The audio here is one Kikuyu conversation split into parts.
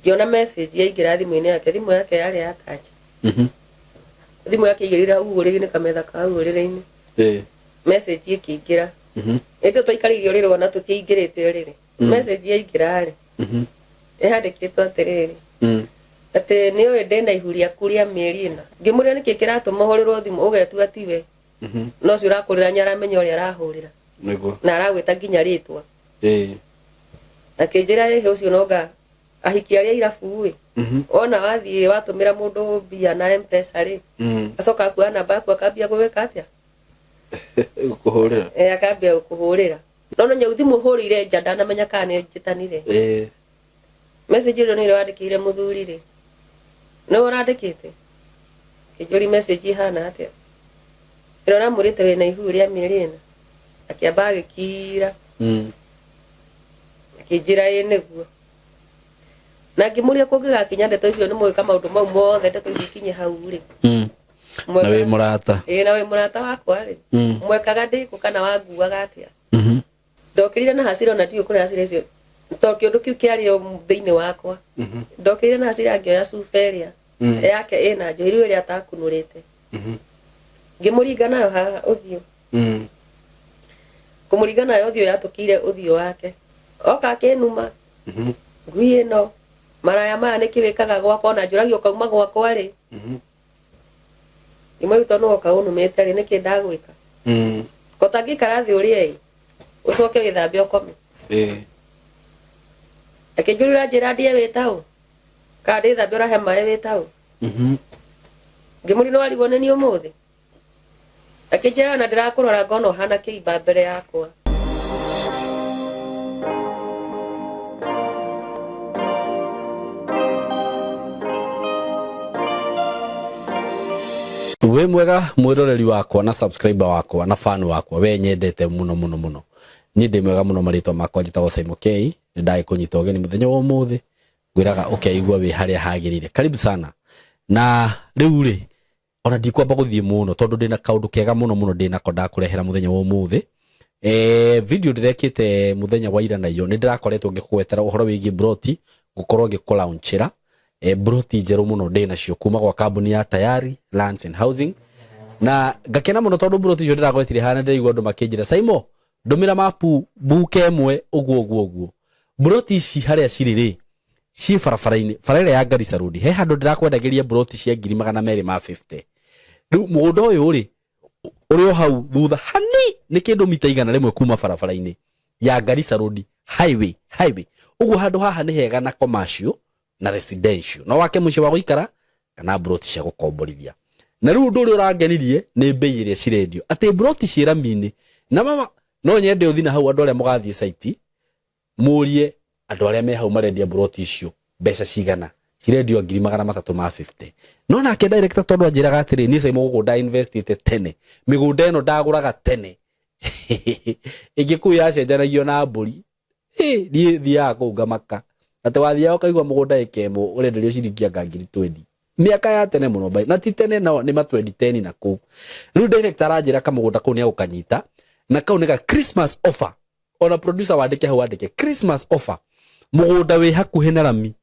Ngĩona message yaingĩra thimũ-inĩ yake. Thimũ yake yarĩ ya touch. Thimũ yake igĩrĩire hau ũrĩrĩ-inĩ, kametha ka hau ũrĩrĩ-inĩ. Message ĩkĩingĩra. Ĩndĩ twaikarĩire ũrĩrĩ ona tũtiaingĩrĩte ũrĩrĩ. Message yaingĩra rĩ, ĩhandĩkĩtwo atĩrĩrĩ, atĩ nĩ ũĩ ndĩna ihu rĩaku rĩa mĩeri 4. Ngĩmũria nĩkĩ kĩratũma ũhũrĩrwo thimũ ũgetua tiwe, no ũcio ũrakũrĩra nĩ aramenya ũrĩa arahũrĩra na aragwĩta nginya rĩtwa. Akĩnjĩra ĩhĩ ũcio nonga ahiki arĩa irabu ĩ, wona wathiĩ watũmĩra mũndũ mbia na M-Pesa rĩ, acoka akuoya namba yaku akambia gũgĩka atĩa? Gũkũhũrĩra. Eh, akambia gũkũhũrĩra. No no nyau thimũ hũrĩire nja ndanamenya kana nĩ njĩtanire. Message ĩrĩa nĩrĩo wandĩkĩire mũthuri rĩ, nĩwe ũrandĩkĩte? Kĩnjũri message ihana atĩa? Ĩrĩa ũramwĩrĩte wĩna ihu rĩa mĩeri 4. Akĩamba agĩkira. Akĩnjĩra ĩ nĩguo. Na ngĩmũria kũngĩgakinya ndeto icio nĩ mũgĩka maũndũ mau mothe ndeto icio ikinye hau rĩ. Na wĩ mũrata. Ĩ na wĩ mũrata wakwa rĩ. Mwekaga ndĩkũ kana wanguaga atĩa? Ndokĩrire na hasira ona ndiũĩ kũrĩa hasira icio tondũ kĩũndũ kĩu kĩarĩ o thĩinĩ wakwa. Ndokĩrire na hasira ngĩoya cuba ĩrĩa yake ĩna njohi rĩu ĩrĩa atakunũrĩte. Ngĩmũringa nayo haha ũthiũ. Kũmũringa nayo ũthiũ yatũkĩire ũthiũ wake. Oka akĩnuma. Ngui ĩno maraya maya nĩkĩ wĩkaga gwakwa ona njũragio ũkauma gwakwa rĩ. Ngĩmwĩra tondũ nĩwoka ũnumĩte rĩ, nĩkĩ ndagwĩka? Ko tangĩikara thĩ ũrĩe ĩ, ũcoke wĩthambe ũkome. Akĩnjũria ũranjĩra ndĩe wĩ taũ? Kana ndĩthambe ũrahe maĩ wĩ taũ? Ngĩmũria nĩwarigwo nĩ niĩ ũmũthĩ? Akĩnjĩra ona ndĩrakũrora ngona ũhana kĩimba mbere yakwa. Wĩ mwega mwĩroreri wakwa na subscriber wakwa na fan wakwa, we nyendete mũno mũno mũno. Niĩ ndĩ mwega mũno, marĩtwa makwa njĩtagwo Simon K. Nĩ ndagĩkũnyita ũgeni mũthenya wa ũmũthĩ, ngwĩraga ũkeigua wĩ harĩa hagĩrĩire. Karibu sana. Na rĩu rĩ, ona ndikwamba gũthiĩ mũno tondũ ndĩna kaũndũ kega mũno mũno ndĩnako ndakũrehera mũthenya wa ũmũthĩ. Video ndĩrekĩte mũthenya wa ira na iyo nĩ ndĩrakoretwo ngĩkũgwetera ũhoro wĩgiĩ broti gũkorwo ngĩkũlaunchĩra broti njerũ mũno ndĩnacio kuma gwa kambuni ya Tayari Lands and Housing, na ngakena mũno tondũ broti icio ndĩragwetire haha na ndĩraigua andũ makĩnjĩra, Saimo, ndũmĩra mapu mbuke ĩmwe ũguo ũguo ũguo. Broti ici harĩa cirĩ rĩ, ciĩ barabara-inĩ, bara ĩrĩa ya Garissa Road. He handũ ndĩrakwendagĩria broti cia ngiri 250. Rĩu mũgũnda ũyũ rĩ, ũrĩ o hau thutha hani, nĩ kĩndũ mita 100 kuma barabara-inĩ ya Garissa Road highway. Ũguo handũ haha nĩ hega na commercial na residential, no wake mũciĩ wa gũikara kana broti cia gũkomborithia. Na rĩu ũndũ ũrĩa ũrangenirie nĩ mbei ĩrĩa cirendio, atĩ broti ciĩ rami-inĩ. Na mama no nyende ũthi na hau, andũ arĩa mũgathiĩ site mũrie andũ arĩa me hau marendia broti icio mbeca cigana cirendio, ngiri 350. No nake director tondũ anjĩraga atĩrĩ, niĩ Saimo gũkũ nda investite tene, mĩgũnda ĩno ndagũraga tene ĩngĩ kũu yacenjanagio na mbũri. Niĩ thiaga kũu ngamaka atĩ wathiaga ũkaigua mũgũnda ĩka ĩmwe ũrenderio ciringi anga ngiri 20 mĩaka ya tene mũno na ti tene no nĩ ma 2010 na kũu. Rĩu director aranjĩra kamũgũnda kũu nĩ agũkanyita na kau nĩ ga Christmas offer. Ona producer wandĩke hau, wandĩke Christmas offer, mũgũnda wĩ hakuhĩ na rami,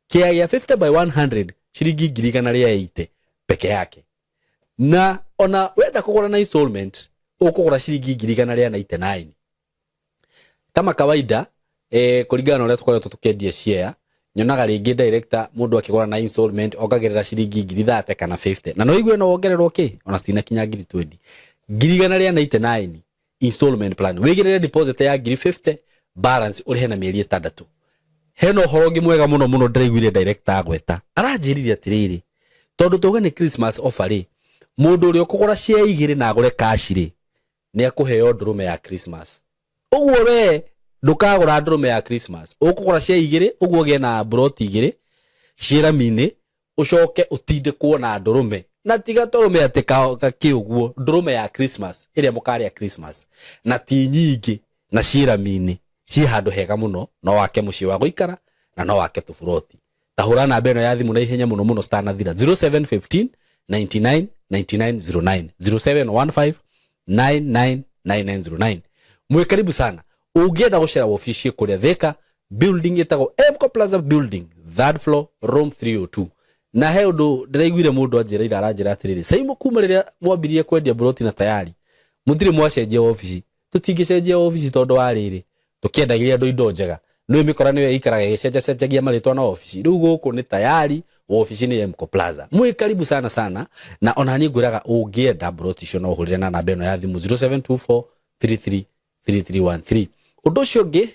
kĩa gĩa 50 by 100, ciringi ngiri 180 peke yake. Na ona wenda kũgũra na installment ũkũgũra ciringi ngiri 199 kama kawaida. Kũringana na ũrĩa tũkoretwo tũkĩendia share, nyonaga rĩngĩ director mũndũ akĩgũra na installment ongagĩrĩra ciringi ngiri 30 kana 50, na no igue no wongererwo kĩ ona citinakinya ngiri 20. Ngiri 199 installment plan, wĩigĩrĩre deposit ya ngiri 50, balance ũrĩhe na mĩeri 6. Hena ũhoro ũngĩ mwega mũno mũno ndĩraiguire director agweta. Aranjĩrire atĩrĩrĩ, tondũ tuge nĩ Christmas offer rĩ, mũndũ ũrĩa ũkũgũra share igĩrĩ na agũre cash rĩ, nĩ akũheo ndũrũme ya Christmas. Ũguo we ndũkagũra ndũrũme ya Christmas, ũkũgũra share igĩrĩ ũguo ũgĩe na broti igĩrĩ ciĩ rami-inĩ, ũcoke ũtindĩkwo na ndũrũme, na tiga tũrũme atĩ kakĩ ũguo, ndũrũme ya Christmas ĩrĩa mũkarĩa Christmas, na ti nyingĩ, na ciĩ rami-inĩ, ciĩ handũ hega mũno, no wake mũciĩ wa gũikara na no wake tũburoti. Ta hũra namba ĩno ya thimũ na ihenya mũno mũno citanathira, 0715 99 9909, 0715 999909. Mwĩ karibu sana. Ũngĩenda gũcera wobici kũrĩa Thika. Building ĩtagwo Emco Plaza Building, third floor, room 302. Na he ũndũ ndĩraiguire mũndũ anjĩra ira, aranjĩra atĩrĩrĩ, Saimo, kuma rĩrĩa mwambirie kwendia mburoti na tayari mũtirĩ mwacenjia wabici. Tũtingĩcenjia wabici tondũ wa rĩrĩ, tũkĩendagĩria andũ indo njega. Nĩũĩ mĩkora nĩyo ĩikaraga ĩgĩcenjacenjagia marĩtwa na wabici. Rĩu gũkũ nĩ tayari, wabici nĩ Emco Plaza. Mwĩ karibu sana sana, na ona niĩ ngwĩraga ũngĩenda mburoti icio no ũhũrĩre na namba ĩno ya thimũ 0724 33 3313. Ũndũ ũcio ũngĩ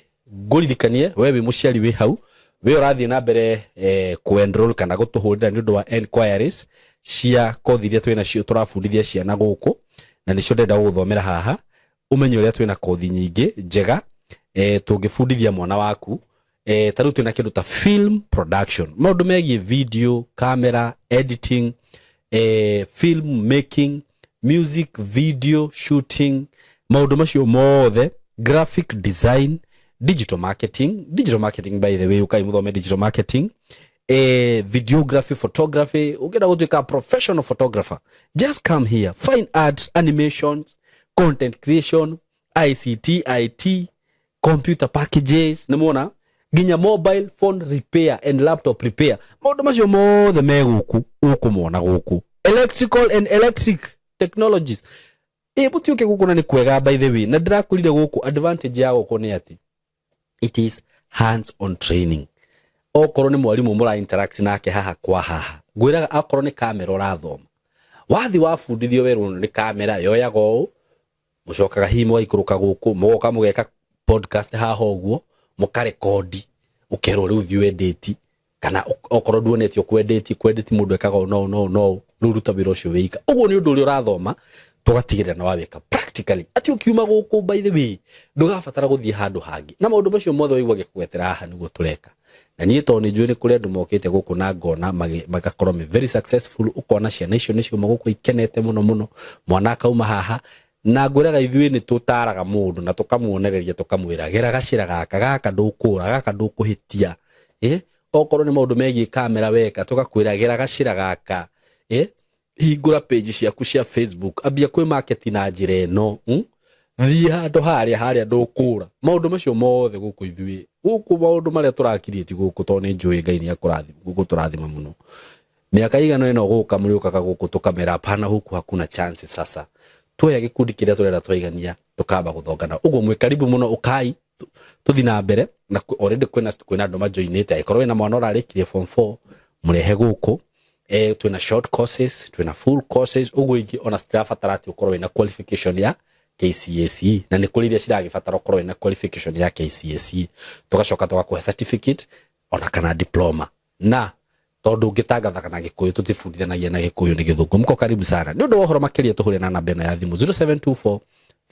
ngũririkanie, we wĩ mũciari wĩ hau, we ũrathiĩ na mbere kũ-enroll kana gũtũhũrĩra nĩ ũndũ wa enquiries cia kothi iria twĩ nacio tũrabundithia ciana gũkũ, na nĩcio ndĩrenda gũgũthomera haha, ũmenye ũrĩa twĩna kothi nyingĩ njega tũngĩbundithia mwana waku. Ta rĩu twĩna kĩndũ ta film production, maũndũ megiĩ video, camera, editing, film making, music video shooting, maũndũ macio mothe, graphic design, digital marketing. Digital marketing, by the way, ukai muthome digital marketing, videography, photography. Ũngĩenda gũtuĩka professional photographer, just come here. Fine art, animations, content creation, ICT, IT, computer packages, nĩmuona nginya mobile phone repair and laptop repair. Maũndũ macio mothe me gũkũ, ũkũmona gũkũ. Electrical and electric technologies, ĩ mũtiũke gũkũ na nĩ kwega, by the way. Na ndĩrakwĩrire gũkũ advantage ya gũkũ nĩ atĩ it is hands on training. Okorwo nĩ mwarimũ mũra interact nake haha kwa haha, ngwĩraga akorwo nĩ kamera ũrathoma, wathi wabundithio werwo nĩ kamera yoyaga ũũ, mũcokaga hihi mũgaikũrũka gũkũ, mũgoka mũgeka podcast haha ũguo, mũkarekondi, ũkerwo rĩu thiĩ wendĩti, kana okorwo nduonetio kwendĩti, kwendĩti mũndũ ekaga ũũ no no no, rĩu ruta wĩra ũcio wĩika ũguo. Nĩ ũndũ ũrĩa ũrathoma tũgatigĩrĩra na wawĩka practically, atĩ ũkiuma gũkũ, by the way, ndũgabatara gũthiĩ handũ hangĩ. Na maũndũ macio mothe waigua ngĩkũgwetera haha nĩguo tũreka. Na niĩ tondũ nĩ njũĩ nĩ kũrĩ andũ mokĩte gũkũ na ngona magakorwo me very successful, ũkona ciana icio nĩ ciauma gũkũ ikenete mũno mũno, mwana akauma haha. Na ngwĩraga ithuĩ nĩ tũtaraga mũndũ na tũkamuonereria, tũkamwĩra gera gacĩra gaka, gaka ndũkũra, gaka ndũkũhĩtia. Okorwo nĩ maũndũ megiĩ kamera weka, tũgakwĩra gera gacĩra gaka, hingũra page ciaku cia Facebook, ambia kwĩ market na njĩra ĩno, Thiĩ handũ harĩa harĩa ndũkũra. Maũndũ macio mothe gũkũ ithuĩ gũkũ, maũndũ marĩa tũrakiriĩti gũkũ, tondũ nĩ njũĩ Ngai nĩ gũkũ tũrathima mũno. Mĩaka igana ĩno gũka mũrĩũkaga gũkũ tũkamera hapana, huku hakuna chance. Sasa tuoya gĩkundi kĩrĩa tũrenda twaigania, tũkamba gũthongana ũguo. Mwĩ karibu mũno, ũkai tũthi na mbere. Na already kwĩna andũ majoinĩte. Angĩkorwo wĩna mwana ũrarĩkirie form 4, mũrehe gũkũ. Twĩna short courses, twĩna full courses, ũguo ingĩ ona citirabatara atĩ ũkorwo wĩna qualification ya KCSE, na nĩ kũrĩ iria ciragĩbatara ũkorwo wĩna qualification ya KCSE, tũgacoka tũgakũhe certificate ona kana diploma. Na tondũ ũngĩtangathaga na Gĩkũyũ, tũtibundithanagia na Gĩkũyũ, nĩ Gĩthũngũ. Mko karibu sana. Nĩ ũndũ wa ũhoro makĩria tũhũre na namba ĩno ya thimũ 0724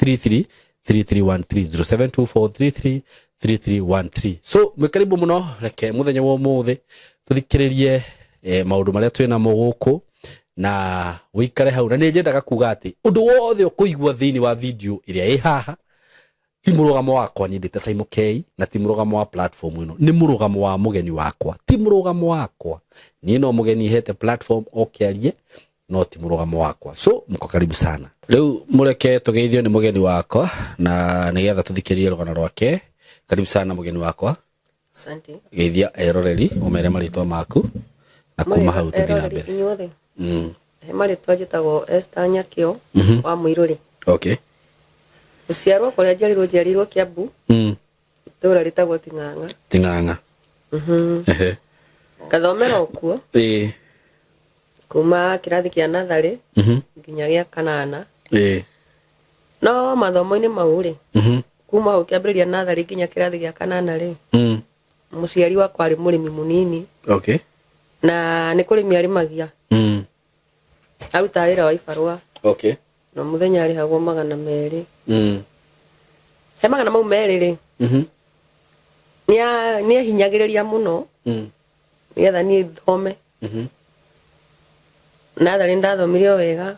33 3313, 0724 33 3313. So mwĩ karibu mũno. Reke mũthenya wa ũmũthĩ tũthikĩrĩrie maũndũ marĩa twĩ namo gũkũ, na wĩikare hau. Na nĩ nyendaga kuga atĩ ũndũ wothe ũkũigua thĩinĩ wa video ĩrĩa ĩ haha ti mũrũgamo wakwa niĩ ndĩte Simon K, na ti mũrũgamo wa platform ĩno, nĩ mũrũgamo wa mũgeni wakwa, ti mũrũgamo wakwa niĩ. No mũgeni hete platform oke arie, no ti mũrũgamo wakwa. So mko karibu sana. Rĩu mũreke tũgeithio nĩ mũgeni wakwa na nĩgetha tũthikĩrĩrie rũgano rwake. Karibu sana, mũgeni wakwa. Asante. Geithia eroreri, ũmere marĩtwa maku na kuma hau tũthiĩ na Eroreri mbere. Inyuothe. He marĩtwa njĩtagwo Esther Nyakĩo wa Mũirũrĩ. Gũciarwo kũrĩa njiarirwo, njiarirwo Kiambu, itũũra rĩtagwo Ting'ang'a. Ting'ang'a. Ehe. Ngathomera o kuo kuma kĩrathi kĩa natharĩ nginya gĩa kanana. No mathomo-inĩ mau rĩ, kuma hau kĩambĩrĩria natharĩ nginya kĩrathi gĩa kanana rĩ, mũciari wakwa arĩ mũrĩmi mũnini. Na nĩ kũrĩmi arĩmagia. Arutaga wĩra wa ibarũa. Na mũthenya arĩhagwo 200. He 200 rĩ, nĩehinyagĩrĩria mũno nĩgetha niĩ thome. Natharĩ nĩndathomire o wega,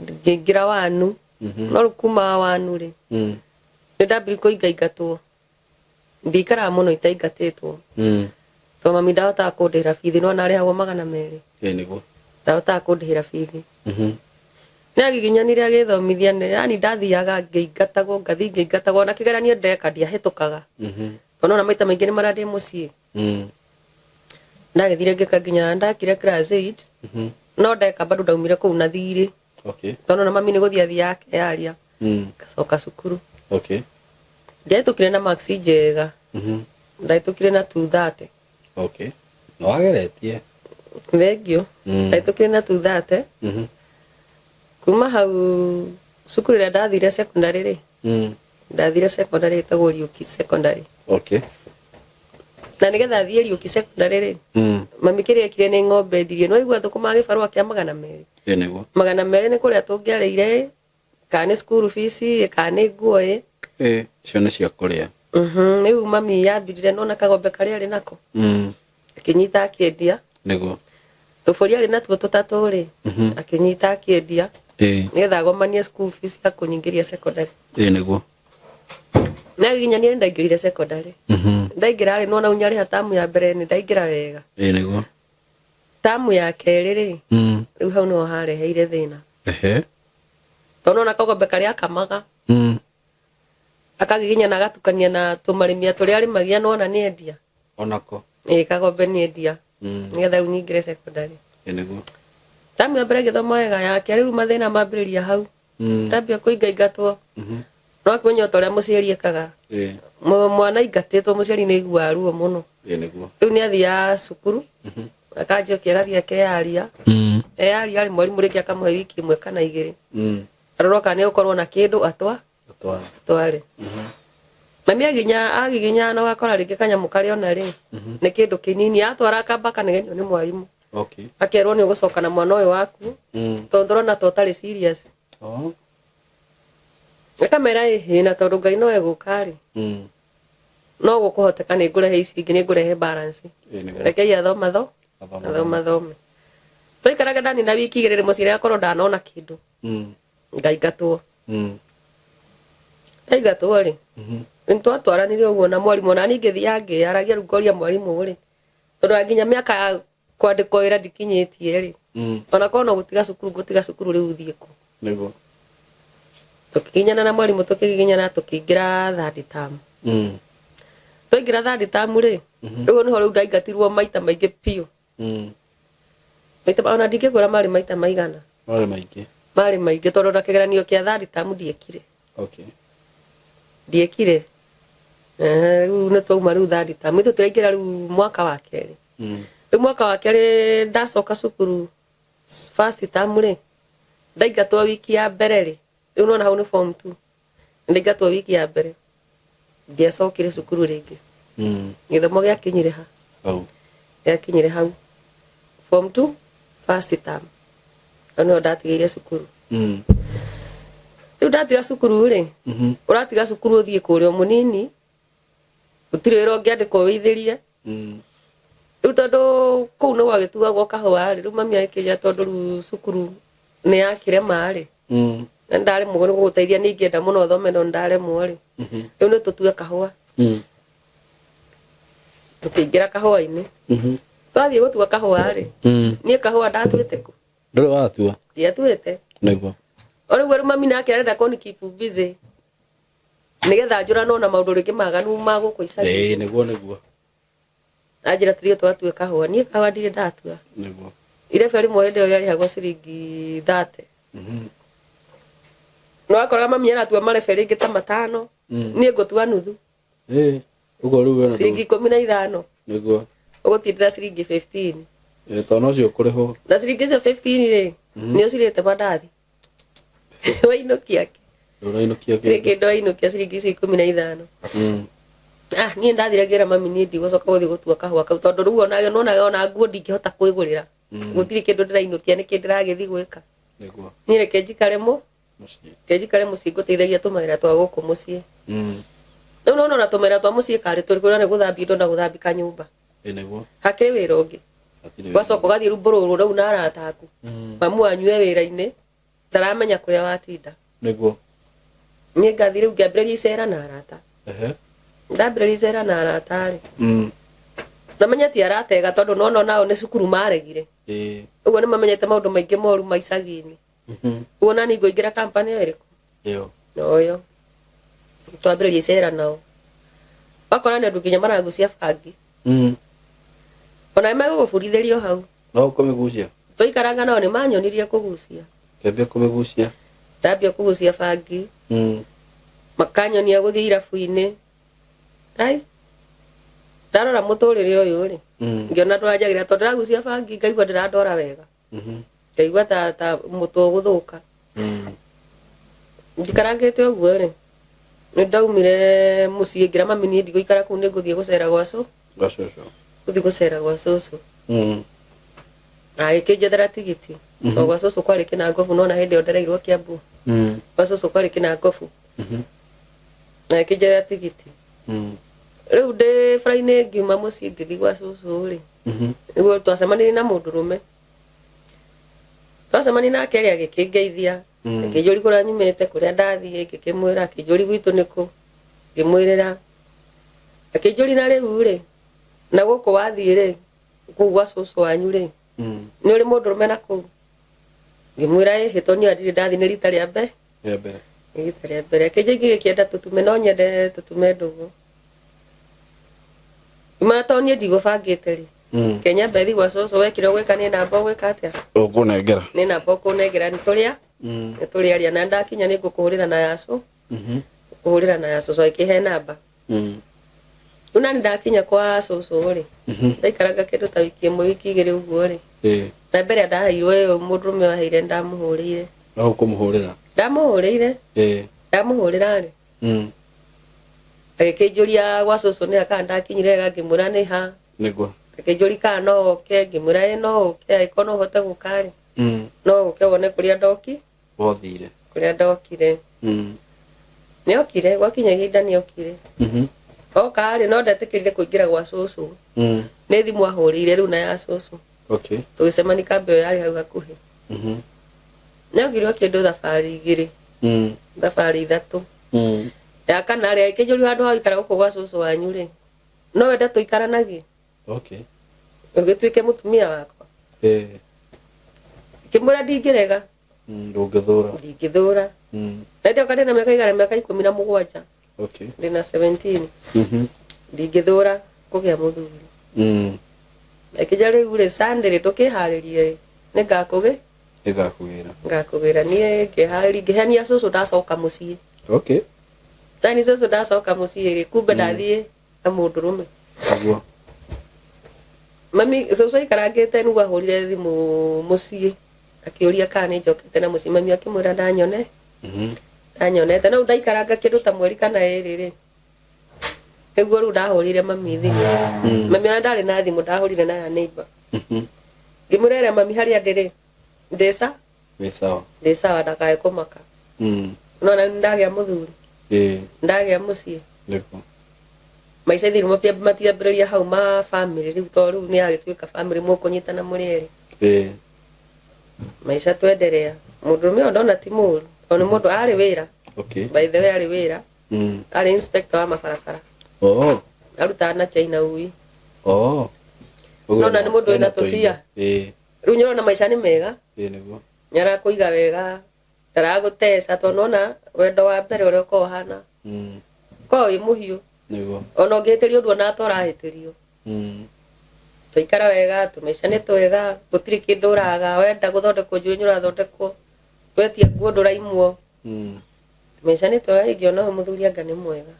ngĩingĩra wanu. No rĩu kuma wanu rĩ, nĩndambirie kũingaingatwo. Ndiikaraga mũno itaingatĩtwo, tondũ mami ndahotaga kũndĩhĩra bithi. No arĩhagwo 200. Ĩ nĩguo. Ndahotaga kũndĩhĩra bithi. Nĩ agiginyanire agĩthomithia, yani ndathiaga ngĩingatagwo, ngathiĩ ngĩingatagwo, na kĩgeranio ndeka ndiahĩtũkaga. Ona maita maingĩ nĩ marĩa ndĩ mũciĩ. Ndagĩthire ngĩka nginya ndakire class 8. No ndeka bado ndaumire kũu na thirĩ. Tondũ na mami nĩ gũthiĩ athiaga akeyaria. Ngacoka cukuru. Ndiahĩtũkire na marks njega. Ndahĩtũkire na 230. Nĩ wageretie. Thengiũ. Ndahĩtũkire na 230. Kuma hau cukuru ĩrĩa ndathire secondary rĩ, ndathire secondary ĩtagwo Riũki Secondary. Na nĩgetha thiĩ Riũki Secondary rĩ, mami kĩrĩa ekire nĩ ng'ombe endirie. Nĩ waigua thũkũma gĩbarũa kĩa 200. Ĩ nĩguo. 200 nĩ kũrĩa tũngĩarĩire ĩ, kana nĩ school fees ĩ, kana nĩ nguo ĩ. Ĩ, icio nĩ cia kũrĩa. Rĩu mami yambirire nona kagombe karĩa arĩ nako. Akĩnyita akĩendia. Nĩguo. Tũbũri arĩ natuo tũtatũ rĩ, akĩnyita akĩendia. Nĩgetha agomanie school fees ya kũnyingĩria secondary. Ĩ nĩguo. Na nginya niĩ nĩndaingĩrire secondary. Ndaingĩra rĩ, nĩwona ũnyarĩha tamu ya mbere nĩ ndaingĩra wega. Ĩ nĩguo. Tamu ya kerĩ rĩ, rĩu hau nĩho hareheire thĩna. Tondũ nĩwona kagombe karĩa akamaga. Akagiginya na agatukania na tũmarĩmia tũrĩa arĩmagia nĩwona nĩendia. Onako. Ĩ kagombe nĩendia. Nĩgetha rĩu nyingĩre secondary. Ĩ nĩguo. Tamu ya mbere ngĩthoma wega, ya kerĩ rĩu mathĩna mambĩrĩria hau. Ndambia kũingaingatwo. No akĩmenya ota ũrĩa mũciari ekaga. Mwana aingatĩtwo mũciari nĩ aiguaga ruo mũno. Ĩ nĩguo. Rĩu nĩ athiaga cukuru, akanjokia agathiĩ akeyaria. Eyaria rĩ, mwarimũ rĩngĩ akamũhe wiki ĩmwe kana igĩrĩ. Arorwo kana nĩ gũkorwo na kĩndũ atwa. Atware. Atware. Mami agiginya na ũgakora rĩngĩ kanyamũ karĩa ona rĩ, nĩ kĩndũ kĩnini atwara akamba akanegenio nĩ mwarimũ. Akerwo nĩ ũgũcoka na mwana ũyũ waku, tondũ ndũrona ta ũtarĩ serious. Akamera ĩhĩ, na tondũ Ngai no egũka rĩ, no gũkũhoteka nĩ ngũrehe icio ingĩ, nĩ ngũrehe balance. Ĩ nĩguo. Rekei athoma tho, Athoma athoma thome. Twaikaraga ndani na wiki igĩrĩ rĩ, mũciari akorwo ndanona kĩndũ. Ngaingatwo. Ndaingatwo rĩ, nĩ twatwaranire ũguo na mwarimũ, ona niĩ ngĩthiaga ngĩyaragia rĩu ngoria mwarimũ rĩ, tondũ nginya mĩaka ya kwandĩkwo wĩra ndikinyĩtie rĩ, ona korwo no gũtiga cukuru ngũtiga cukuru rĩu thiĩ kũ. Nĩguo. Tũkĩgiginyana na mwarimũ, tũkĩgiginyana tũkĩingĩra third term. Twaingĩra third term rĩ, rĩu nĩho rĩu ndaingatirwo maita maingĩ biũ. Maita, ona ndingĩkwĩra marĩ maita maigana. Marĩ maingĩ. Marĩ maingĩ tondũ na kĩgeranio kĩa third term ndiekire. Ndiekire. Rĩu nĩ twauma rĩu third term. Ithuĩ tũraingĩra rĩu mwaka wa kerĩ. Rĩu mwaka wa kerĩ ndacoka cukuru first term rĩ, ndaingatwo wiki ya mbere rĩ, rĩu nona hau nĩ form 2. Ndaingatwo wiki ya mbere. Ndiacokire cukuru rĩngĩ. Gĩthomo gĩakinyire ha? Hau. Gĩakinyire hau. Form 2 first term. Hau nĩho ndatigĩire cukuru. Rĩu ndatiga cukuru rĩ, ũratiga cukuru ũthiĩ kũrĩa mũnini, gũtirĩ wĩra ũngĩandĩkwo wĩithĩrie. Rĩu tondũ kũu nĩ gwagĩtuagwo kahũa rĩ, rĩu mami agĩkĩnjĩra tondũ rĩu cukuru nĩ yakĩrema rĩ, na ndaremwo nĩ gũgũteithia, nĩ ingĩenda mũno thome no ndaremwo rĩ, rĩu nĩ tũtue kahũa. Tũkĩingĩra kahũa-inĩ. Twathiĩ gũtua kahũa rĩ, niĩ kahũa ndatuĩte kũ? Ndũrĩ watua? Ndiatuĩte. Nĩguo. O rĩu rĩu mami nake arenda kũni keep busy nĩgetha njũranwo na maũndũ rĩngĩ maganu ma gũkũ icagi. Ĩĩ, nĩguo, nĩguo. Anjĩra tũthiĩ tũgatue kahũa. Niĩ kahũa ndirĩ ndatua. Nĩguo. Irebe rĩmwe hĩndĩ ĩyo rĩarĩhagwo ciringi 30. No akoraga mami aratua marebe rĩngĩ ta 5. Niĩ ngũtua nuthu. Ĩĩ, ũguo rĩu wena Ciringi 15. Nĩguo. Ũgũtindĩra ciringi 15. Ĩĩ, tondũ nocio ũkũrĩhwo. Na ciringi icio 15 rĩ, nĩ ũcirĩte mandathi. Wainũkia kĩ? Ũrainũkia Gũtirĩ kĩndũ. kĩndũ wainũkia ciringi icio 15. Niĩ ndathire ngĩra mami niĩ ndigũcoka gũthiĩ gũtua kahũa kau tondũ rĩu ona ona nguo ndingĩhota kwĩgũrĩra. Gũtirĩ kĩndũ ndĩrainũkia, nĩkĩ ndĩragĩthiĩ gwĩka. Nĩguo. Niĩ reke njikare Mũciĩ. Reke njikare mũciĩ ngũteithagia tũmawĩra twa gũkũ mũciĩ. Rĩu nona ona tũmawĩra twa mũciĩ karĩ tũrĩkũ na nĩ gũthambia indo na gũthambia kanyũmba. Ĩ nĩguo. Hakĩrĩ wĩra ũngĩ. Hatirĩ wĩra. Ũgacoka ũgathiĩ rĩu mbũrũrũ rĩu na arata aku. Mamu wanyu e wĩra-inĩ, ndaramenya kũrĩa watinda. Nĩguo. Niĩ ngathiĩ rĩu ngĩambĩrĩria icera na arata. Ndambĩrĩria icera na arata rĩ. Namenya ti arata ega tondũ nona nao nĩ cukuru maregire. Ũguo nĩ mamenyete maũndũ maingĩ moru ma icagi-inĩ. Ũguo nani ngũingĩra company ĩyo ĩrĩkũ? Ĩyo. Noyo. Twambĩrĩria icera nao. Wakora nĩ andũ nginya maragucia bangi. Ona megũgũburithĩria o hau. No ũkũmĩgucia. Twaikaranga nao nĩ manyonirie kũgucia. Kĩambia kũmĩgucia. Ndambia kũgucia bangi. Makanyonia gũthiĩ irabu-inĩ. Ai, ndarora mũtũrĩre ũyũ rĩ, ngĩona ndũranjagĩrĩra tondũ ndĩragucia bangi ngaigua ndĩrandora wega. Ngaigua ta mũtwe ũgũthũka. Njikarangĩte ũguo rĩ, nĩ ndaumire mũciĩ ngĩra mami niĩ ndigũikara kũu, nĩ ngũthiĩ gũcera gwa cũ. Gwa cũcũ. Gũthiĩ gũcera gwa cũcũ. Na agĩkĩnjethera tigiti. Tondũ gwa cũcũ kwarĩ Kĩnangobu, no na hĩndĩ ĩyo ndereirwo Kĩambu. Gwa cũcũ kwarĩ Kĩnangobu. Na agĩkĩnjethera tigiti. Rĩu ndĩ bara-inĩ ngiuma mũciĩ ngĩthiĩ gwa cũcũ rĩ, nĩguo twacemanirie na mũndũrũme. Twacemania nake rĩ, agĩkĩngeithia. Akĩnjũria kũrĩa nyumĩte, kũrĩa ndathiĩ, ngĩkĩmwĩra. Akĩnjũria gwitũ nĩkũ, ngĩmwĩrĩra. Akĩnjũria na rĩu rĩ, na gũkũ wathiĩ rĩ, kũu gwa cũcũ wanyu rĩ, nĩ ũrĩ mũndũrũme na kũu? Ngĩmwĩra ĩhĩ, tondũ niĩ ndirĩ ndathiĩ, nĩ rita rĩa mbere. Rĩa mbere. Nĩ rita rĩa mbere. Akĩnjũria ingĩgĩkĩenda tũtume, no nyende tũtume ndũgũ. Ngĩmwĩra tondũ niĩ ndigũbangĩte rĩ, Kenya mbethi gwa cũcũ wekire ũgwĩka nĩ namba ũgwĩka atĩa? Ũkũnengera. Nĩ namba ũkũnengera, nĩ tũrĩa? Nĩ tũrĩaria na ndakinya nĩ ngũkũhũrĩra na ya cũ. Ngũkũhũrĩra na ya cũcũ agĩkĩhe namba. Rĩu nani ndakinya kwa cũcũ rĩ, ndaikaranga kĩndũ ta wiki ĩmwe, wiki igĩrĩ ũguo rĩ. Na mbere ndaheirwo ĩyo mũndũrũme waheire ndamũhũrĩire. No ũkũmũhũrĩra? Ndamũhũrĩire. Ndamũhũrĩra rĩ. Agĩkĩnjũria gwa cũcũ nĩ ha, kana ndakinyire wega, ngĩmwĩra nĩ ha. Nĩguo. Akĩnjũria kana no oke, ngĩmwĩra ĩ no ũke, angĩkorwo no ũhote gũka rĩ, no ũke wone kũrĩa ndoki. Wothire. Kũrĩa ndokire. Nĩ okire, gwakinya ihinda nĩ okire. Oka rĩ, no ndetĩkĩrire kũingĩra gwa cũcũ. Nĩ thimũ ahũrĩire rĩu na ya cũcũ. Tũgĩcemania kambĩ ĩyo yarĩ hau hakuhĩ. Nĩ okire kĩndũ thabarĩ igĩrĩ, thabarĩ ithatũ. Ya kana rĩ, agĩkĩnjũria handũ ha gũikara gũkũ gwa cũcũ wanyu rĩ, no wende tũikaranagie? Ũgĩtuĩke mũtumia wakwa. Ngĩmwĩra ndingĩrega. Ndũngĩthũra. Ndingĩthũra. Na ndoka ndĩna mĩaka igana, mĩaka 17. Ndĩna 17. Ndingĩthũra kũgĩa mũthuri. Akĩnjĩra rĩu rĩ, Sunday rĩ, tũkĩharĩrie rĩ, nĩngakũgĩ? Nĩngakũgĩra. Ngakũgĩra. Niĩ ngĩharĩria, ngĩhenia cũcũ ndacoka mũciĩ. Nani cũcũ ndacoka mũciĩ rĩ, kumbe ndathiĩ na mũndũrũme. Nĩguo. Mami cũcũ aikarangĩte nĩguo ahũrire thimũ mũciĩ akĩũria kana nĩ njokete na mũciĩ. Mami akĩmwĩra ndanyone. Ndanyonete. No ndaikaranga kĩndũ ta mweri kana ĩrĩ rĩ, nĩguo rĩu ndahũrire mami thimũ. Mami ona ndarĩ na thimũ, ndahũrire na ya neighbor. Ngĩmwĩra ĩrĩa mami harĩa ndĩ rĩ, ndĩ sa? Wĩ sawa. Ndĩ sawa, ndakae kũmaka. Nona ndagĩa mũthuri. Ndagĩa mũciĩ. Nĩguo. Maica ithuĩ matiambĩrĩria hau ma family rĩu, tondũ rĩu nĩ yagĩtuĩka family mũkũnyitana mũrĩ erĩ. Maica twenderea. Mũndũrũme ũyũ ndona ti mũru, tondũ nĩ mũndũ arĩ wĩra. By the way arĩ wĩra. Arĩ inspector wa mabarabara. Arutaga na China ui. Nona nĩ mũndũ wĩna tũbia. Rĩu nyona maica nĩ mega. Nĩguo. Nĩarakũiga wega, ndaragũteca, tondũ nona wendo wa mbere ũrĩa ũkoragwo ũhana. Ũkoragwo wĩ mũhiũ. Nĩguo. Ona ũngĩhĩtĩrio ũndũ ona ta ũrahĩtĩrio. Twaikara wega, tũmaica nĩ twega, gũtirĩ kĩndũ ũraga, wenda gũthondekwo njuĩrĩ nĩ ũrathondekwo, wetia nguo ndũraimwo. Tũmaica nĩ twega, ingĩona ũyũ mũthuri anga nĩ mwega.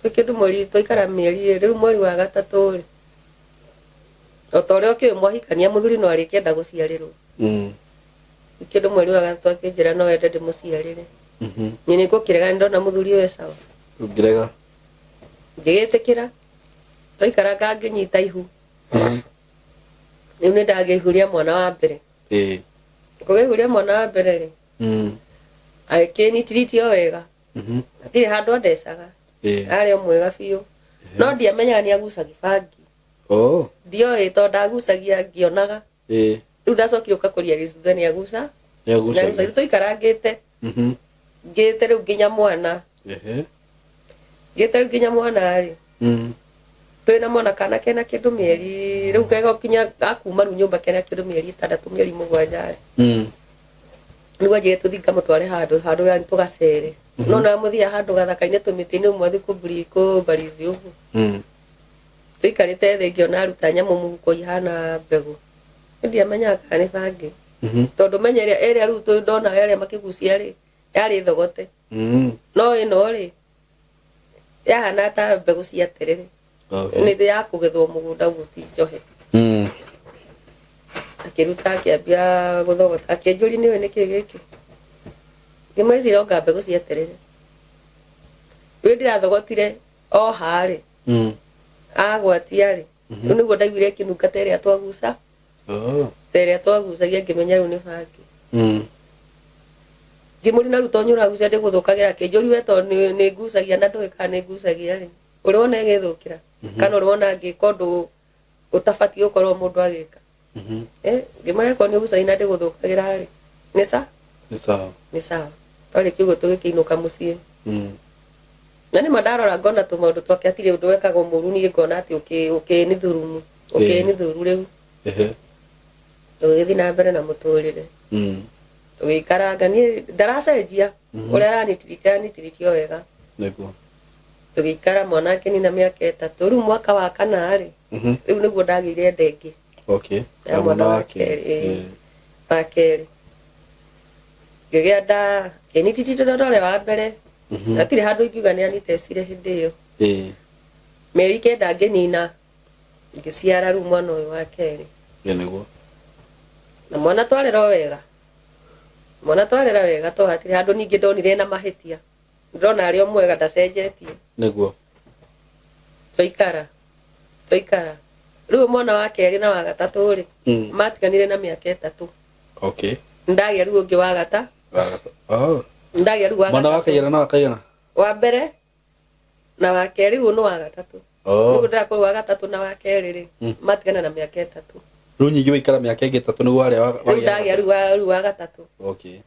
Twĩ kĩndũ mweri, twaikara mĩeri ĩrĩ, rĩu mweri wa gatatũ rĩ, o ta ũrĩa ũkĩũĩ mwahikania mũthuri no arĩkĩenda gũciarĩrwo. Kĩndũ mweri wa gatatũ akĩnjĩra no ende ndĩmũciarĩre. Niĩ nĩ ngũkĩrega, nĩ ndona mũthuri ũyũ e sawa. Ũngĩrega? Ngĩgĩtĩkĩra. Twaikaranga ngĩnyita ihu. Rĩu nĩ ndagĩa ihu rĩa mwana wa mbere. Kũgĩa ihu rĩa mwana wa mbere rĩ, agĩkĩnitiriti o wega. Hatirĩ handũ andecaga. Arĩ o mwega biũ. No ndiamenyaga nĩ agucagia bangi. Ndioĩ tondũ ndagucagia ngĩonaga. Rĩu ndacokire ũka kũria gĩcutha nĩ aguca. Nĩ agucagia. Nĩ agucagia. Rĩu tũikarangĩte. Ngĩte rĩu nginya mwana. Ngĩte rĩu nginya mwana rĩ. Twĩna mwana kana kena kĩndũ mĩeri rĩu gegũkinya gakuma rĩu nyũmba kena kĩndũ mĩeri 6 mĩeri 7 rĩ. Nĩguo anjĩre tũthiĩ ngamũtware handũ yani tũgacere. No na mũthia handũ gathaka-inĩ tũmĩtĩ-inĩ ũmwe athi kũmbarizi ũguo. Tũikarĩte thĩ ngĩona aruta nyamũ mũhuko ihana mbegũ, ndiamenyaga kana nĩ bangi, tondũ menya ĩrĩa ĩrĩa rĩu ndona ĩrĩa makĩgucia rĩ yarĩ thogote. No ĩno rĩ yahana ta mbegũ cia terere. Nĩ ya kũgethwo mũgũnda ũguo, ti njohe. Akĩruta akĩambia gũthogota, akĩnjũria nĩũĩ nĩkĩ gĩkĩ, ngĩmwĩra ici ironga mbegũ cia terere. Rĩu ndĩrathogotire o harĩ agwatia rĩ, rĩu nĩguo ndaiguire ĩkĩnunga ta ĩrĩa twaguca, ta ĩrĩa twagucagia, ngĩmenya rĩu nĩ bangi. Ngĩmũria na rĩu to ũragucia ndĩgũthũkagĩra, akĩnjũria we to nĩ ngucagia na ndũĩ kana nĩ ngucagia rĩ, ũrĩ wona ĩgĩthũkĩra kana ũrĩ wona ngĩka ũndũ ũtabatiĩ gũkorwo mũndũ agĩka? Ngĩmwĩra korwo nĩ ũgucagia na ndĩgũthũkagĩra rĩ, nĩ sa Nĩ sawa. Nĩ sawa. Twarĩkia ũguo tũgĩkĩinũka mũciĩ. Na nĩma ndarora ngona tũmaũndũ twake hatirĩ ũndũ wekagwo mũru, niĩ ngona atĩ ũkĩnithurumu ũkĩnithuru rĩu. Tũgĩgĩthiĩ na mbere na mũtũrĩre. Tũgĩikaranga, niĩ ndaracenjia ũrĩa aranitiriti aranitiriti o wega. Tũgĩikara, mwana akĩnina mĩaka 3, rĩu mwaka wa kana rĩ, rĩu nĩguo ndagĩire nda ĩngĩ. Ya mwana wa kerĩ, ĩĩ. Wa kerĩ ngĩgĩa nda, kĩnititi tondũ ũrĩa wa mbere hatirĩ handũ ingiuga nĩ anitecire hĩndĩ ĩyo. Mĩeri 9 ngĩnina, ngĩciara rĩu mwana ũyũ wa kerĩ. Ĩĩ nĩguo. Na mwana twarera o wega, mwana twarera wega to hatirĩ handũ ningĩ ndonire na mahĩtia, ndĩrona arĩ o mwega, ndacenjetie. Twaikara twaikara, rĩu mwana wa kerĩ na wa gatatũ rĩ, matiganire na mĩaka 3. Ndagĩa rĩu ũngĩ wa gata. Ndagĩa rĩu wa Mwana wa gatatũ. kaigana na wa kaigana? Wa mbere na wa kerĩ, rĩu nĩ wa gatatũ. Rĩu ndĩrakorwo wa gatatũ na wa kerĩ rĩ, matigana na mĩaka 3. Rĩu nyingĩ waikara mĩaka ĩngĩ 3 nĩguo warĩa Rĩu ndagĩa rĩu wa gatatũ.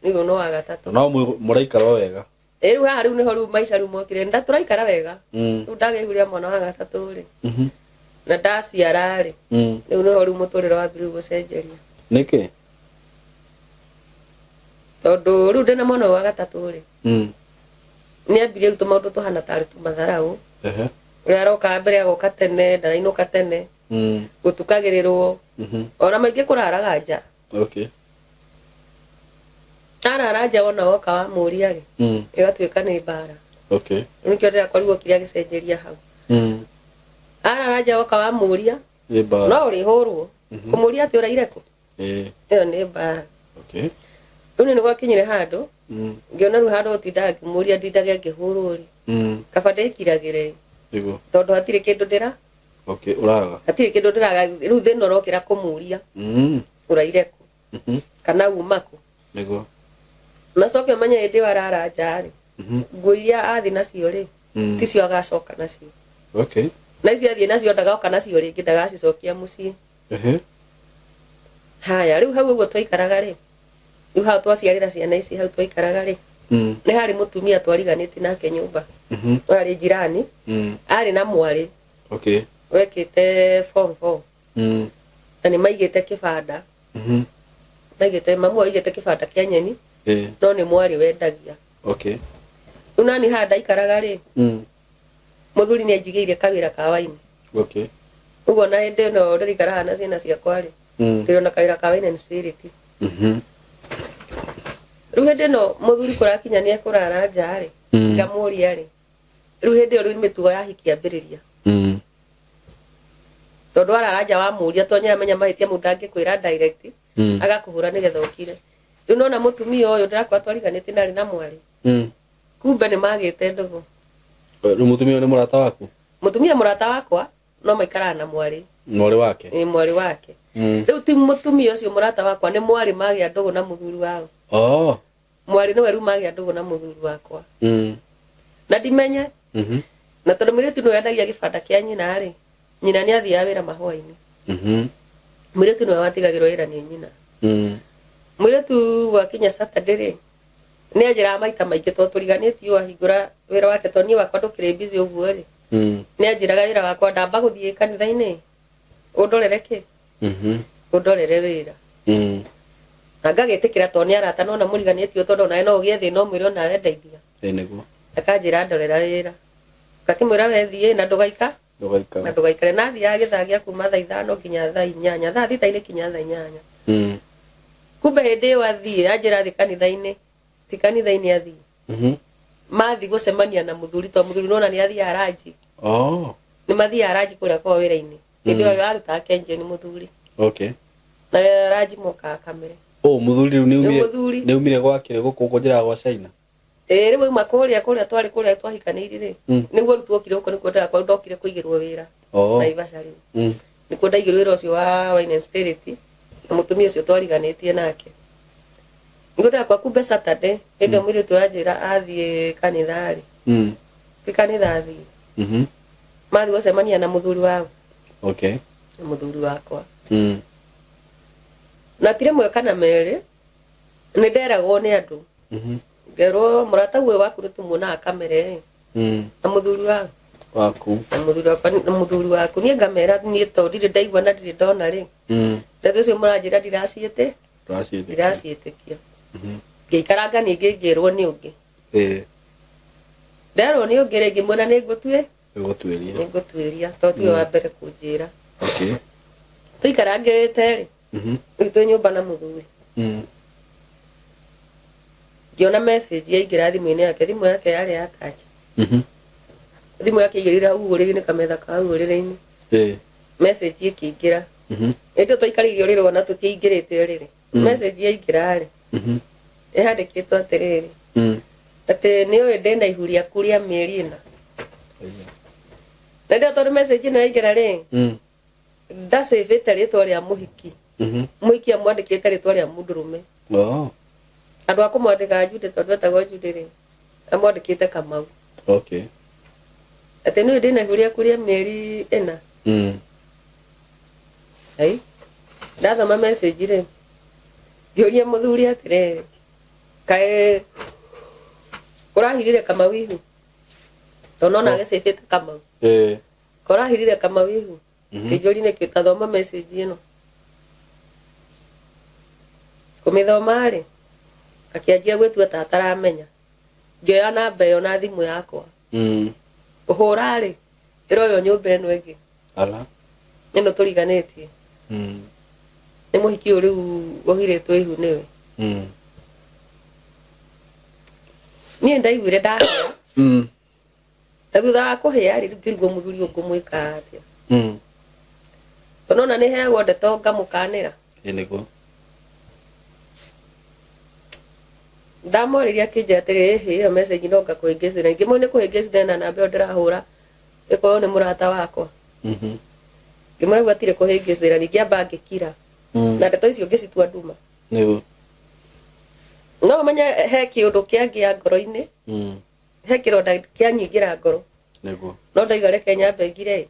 Rĩu nĩ wa gatatũ. No mũraikara o wega? Ĩ rĩu haha rĩu nĩho rĩu maica rĩu mokire, nda tũraikara wega. Rĩu ndagĩa ihu rĩa mwana wa gatatũ rĩ, na ndaciara rĩ, rĩu nĩho rĩu mũtũrĩre wambire rĩu gũcenjeria. Nĩkĩ? Tondũ rĩu ndĩna mwana ũyũ wa gatatũ rĩ, nĩ ambirie rĩu tũmaũndũ tũhana tarĩ tũmatharau. Ũrĩa aroka mbere agoka tene, ndarainũka tene, gũtukagĩrĩrwo, ona maingĩ kũraraga nja. Arara nja, wona woka wamũria rĩ, ĩgatuĩka nĩ mbara. Rĩu nĩkĩo ndĩrakorirwo kĩrĩa gĩcenjeria hau. Arara nja, woka wamũria, Nĩ mbara. No ũrĩhũrwo kũmũria atĩ ũraire kũ. Ĩyo nĩ mbara. Rĩu nĩ gwakinyire handũ ngĩona rĩu handũ gũtindaga ngĩmũria ndindage ngĩhũrwo rĩ, kaba ndĩkiragĩre, tondũ hatirĩ kĩndũ ndĩra Ũraga. Hatirĩ kĩndũ ndĩraga. Rĩu thĩna ũrokĩra kũmũria ũraire kũ kana uma kũ. Nacoke ũmenye hĩndĩ ĩyo arara nja rĩ, nguo iria athi nacio rĩ, ticio agacoka nacio. Na icio athiĩ nacio ndagoka nacio rĩngĩ, ndagacicokia mũciĩ. Haya, rĩu hau ũguo twaikaraga rĩ, rĩu hau twaciarĩra ciana ici, hau twaikaraga rĩ, nĩ harĩ mũtumia twariganĩtie nake nyũmba, warĩ jirani, arĩ na mwarĩ wekĩte form 4. Na nĩ maigĩte kĩbanda, maigĩte mamu aigĩte kĩbanda kĩa nyeni, no nĩ mwarĩ wendagia. Rĩu nani haha ndaikaraga rĩ, mũthuri nĩ anjigĩire kawĩra ka waini. Ũguo na hĩndĩ ĩno ndĩraikara haha na ciana ciakwa rĩ, ndĩrona kawĩra ka wine and spirit. Rĩu hĩndĩ ĩno mũthuri kũrakinya nĩ ekũrara nja rĩ, ngamũria rĩ, rĩu hĩndĩ ĩyo rĩu mĩtugo ya hiki yambĩrĩria, tondũ arara nja wamũria, to nĩaramenya mahĩtia mũndũ ndangĩkwĩra direct, agakũhũra nĩgetha ũkire. Rĩu nona mũtumia ũyũ ndĩrakorwo twariganĩtie na arĩ na mwarĩ, kumbe nĩ magĩte ndũgũ. Rĩu mũtumia ũyũ nĩ mũrata waku? Mũtumia mũrata wakwa, no maikaraga na mwarĩ. Mwarĩ wake? Ĩ, mwarĩ wake. Rĩu ti mũtumia ũcio mũrata wakwa, nĩ mwarĩ magĩa ndũgũ na mũthuri wao. Mwarĩ nĩwe rĩu magĩa ndũgũ na mũthuri wakwa, na ndimenye. Na tondũ mũirĩtu nĩwe endagia gĩbanda kĩa nyina rĩ, nyina nĩ athiaga wĩra mahũa-inĩ, mũirĩtu nĩwe watigagĩrwo wĩra nĩ nyina. Mũirĩtu gwakinya Saturday rĩ, nĩ anjĩraga maita maingĩ tondũ tũriganĩtie ũyũ ahingũra wĩra wake, tondũ niĩ wakwa ndũkĩrĩ busy ũguo rĩ, nĩ anjĩraga wĩra wakwa ndamba gũthiĩ kanitha-inĩ ũndorere kĩ, ũndorere wĩra. Na ngagĩtĩkĩra tondũ nĩ arata, nona mũriganĩtio, tondũ onawe no ũgĩe thĩna ũmwĩre onawe ndeithia. Ĩ nĩguo. Akanjĩra ndorera wĩra, ngakĩmwĩra we thiĩ na ndũgaika Ndũgaikara. Na ndũgaikare. Na athiaga gĩthaa gĩa kuma thaa 5 nginya thaa 8, thaa 6-inĩ nginya thaa 8. Kumbe hĩndĩ ĩyo athiĩ anjĩra athiĩ kanitha-inĩ, ti kanitha-inĩ athiĩ, mathiĩ gũcemania na mũthuri, to mũthuri nona nĩ athiaga ranji. Oh. Nĩ mathiaga ranji kũrĩa kwao wĩra-inĩ. Hĩndĩ ĩyo arutaga KenGen mũthuri. Okay. Na ranji mokaga kamere. Oh, mũthuri rĩu nĩ Nĩ umire. Mũthuri. Nĩ umire gwakĩrĩ gũkũ ũguo njĩraga gwa China. Ĩĩ, rĩu auma kũrĩa twarĩ, kũrĩa twahikanĩirie rĩ, nĩguo rĩu tuokire gũkũ, nĩkuo ndĩrakwa ndokire kũigĩrwo wĩra. Oh. Naivasha rĩu nĩkuo ndaigĩrwo wĩra ũcio wa wine and spirit na mũtumia ũcio twariganĩtie nake, nĩguo ndĩrakwa. Kumbe Saturday hĩndĩ ĩyo mũirĩtu anjĩra athiĩ kanitha rĩ, ti kanitha athiĩ, mathiĩ gũcemania na mũthuri wao, na mũthuri wakwa. Na ti rĩmwe kana merĩ nĩ nderagwo nĩ andũ, ngerwo mũrata ũyũ waku nĩ tũmuonaga kamere ĩ, na mũthuri wa Waku. Na mũthuri wakwa, na mũthuri waku. Niĩ ngamera niĩ to ndirĩ ndaigua na ndirĩ ndona rĩ, ndeto ũcio mũranjĩra ndiraciĩtĩ Ndũraciĩtĩkia. Ndiraciĩtĩkia. Ngĩikaranga ningĩ ngĩrwo nĩ ũngĩ. Nderwo nĩ ũngĩ rĩ, ngĩmuona nĩ ngũtue Nĩgũtuĩria. Nĩ ngũtuĩria to tiwe wa mbere kũnjĩra. Tũikarangĩte rĩ, rĩu twĩ nyũmba na mũthuri, ngĩona message yaingĩra thimũ-inĩ yake. Thimũ yake yarĩ ya touch. Thimũ yake ĩigĩrĩire hau ũrĩrĩ-inĩ, kametha ka hau ũrĩrĩ-inĩ. Message ĩkĩingĩra. Hĩndĩ ĩyo twaikarĩire ũrĩrĩ ona tũtiaingĩrĩte ũrĩrĩ. Message yaingĩra rĩ, ĩhandĩkĩtwo atĩrĩrĩ, atĩ nĩ ũĩ ndĩna ihu rĩaku rĩa mĩeri 4. Na hĩndĩ ĩyo tondũ message ĩno yaingĩra rĩ, ndacĩbĩte rĩtwa rĩa mũhiki. Mũhiki amwandĩkĩte rĩtwa rĩa mũndũrũme. Oh. Andũ a kũmwandĩka Jude, tondũ etagwo Jude rĩ, amwandĩkĩte Kamau. Atĩ nĩ ũĩ ndĩna ihu rĩaku rĩa mĩeri 4. Ai, ndathoma message rĩ, ngĩũria mũthuri atĩrĩrĩ, kaĩ ũrahirire Kamau ihu? Tondũ nona agĩcĩbĩte Kamau. Korahirire Kamau ihu? Kĩnjũri nĩkĩ? Tathoma message ĩno. Kũmĩthoma rĩ, akĩanjia gwĩtua ta ataramenya. Ngĩoya namba ĩyo na thimũ yakwa, kũhũra rĩ, ĩroywo nyũmba ĩno ĩngĩ. Ala. Ĩno tũriganĩtie. Nĩ mũhiki ũyũ rĩu ũhirĩtwo ihu nĩwe. Niĩ ndaiguire ndahĩa. Na thutha wa kũhĩa rĩ, rĩu ngĩrigwo mũthuri ũyũ ngũmwĩka atĩa, tondũ nona nĩ heagwo ndeto ngamũkanĩra. Ĩ nĩguo. Ndamwarĩria akĩnjĩra atĩrĩ, ĩhĩ, ĩyo message no ngakũhĩngĩcithania. Ngĩmũĩ nĩ kũhĩngĩcithania na namba ĩyo ndĩrahũra ĩkorwo nĩ mũrata wakwa. Ngĩmwĩra rĩu hatirĩ kũhĩngĩcithania. Ngĩamba ngĩkira. Na ndeto icio ngĩcitua nduma. Nĩguo. No ũmenye he kĩũndũ kĩangĩa ngoro-inĩ, he kĩronda kĩanyingĩra ngoro. Nĩguo. No ndaiga reke nyambe ngire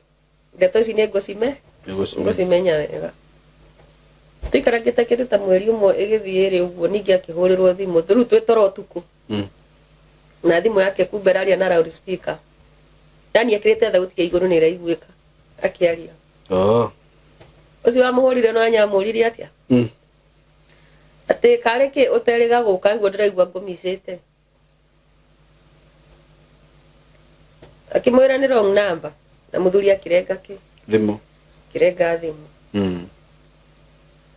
ndeto ici nĩ ngũcime. Nĩgũcimenya. Ngũcimenya wega. Tũikarangĩte kĩndũ ta mweri 1 ĩgĩthiĩ ĩrĩ ũguo, ningĩ akĩhũrĩrwo thimũ rĩu twĩ toro ũtukũ. Na thimũ yake kumbe ĩraria na loud speaker, yani ekĩrĩte thauti ya igũrũ nĩ ĩraiguĩka akĩaria. Oh. Ũcio wamũhũrire no anyamũririe atĩa, atĩ karĩ kĩ ũterĩga gũka nĩguo ndĩraigua ngũmicĩte. Akĩmwĩra nĩ wrong number, na mũthuri akĩrenga kĩ Thimũ. Kĩrenga thimũ.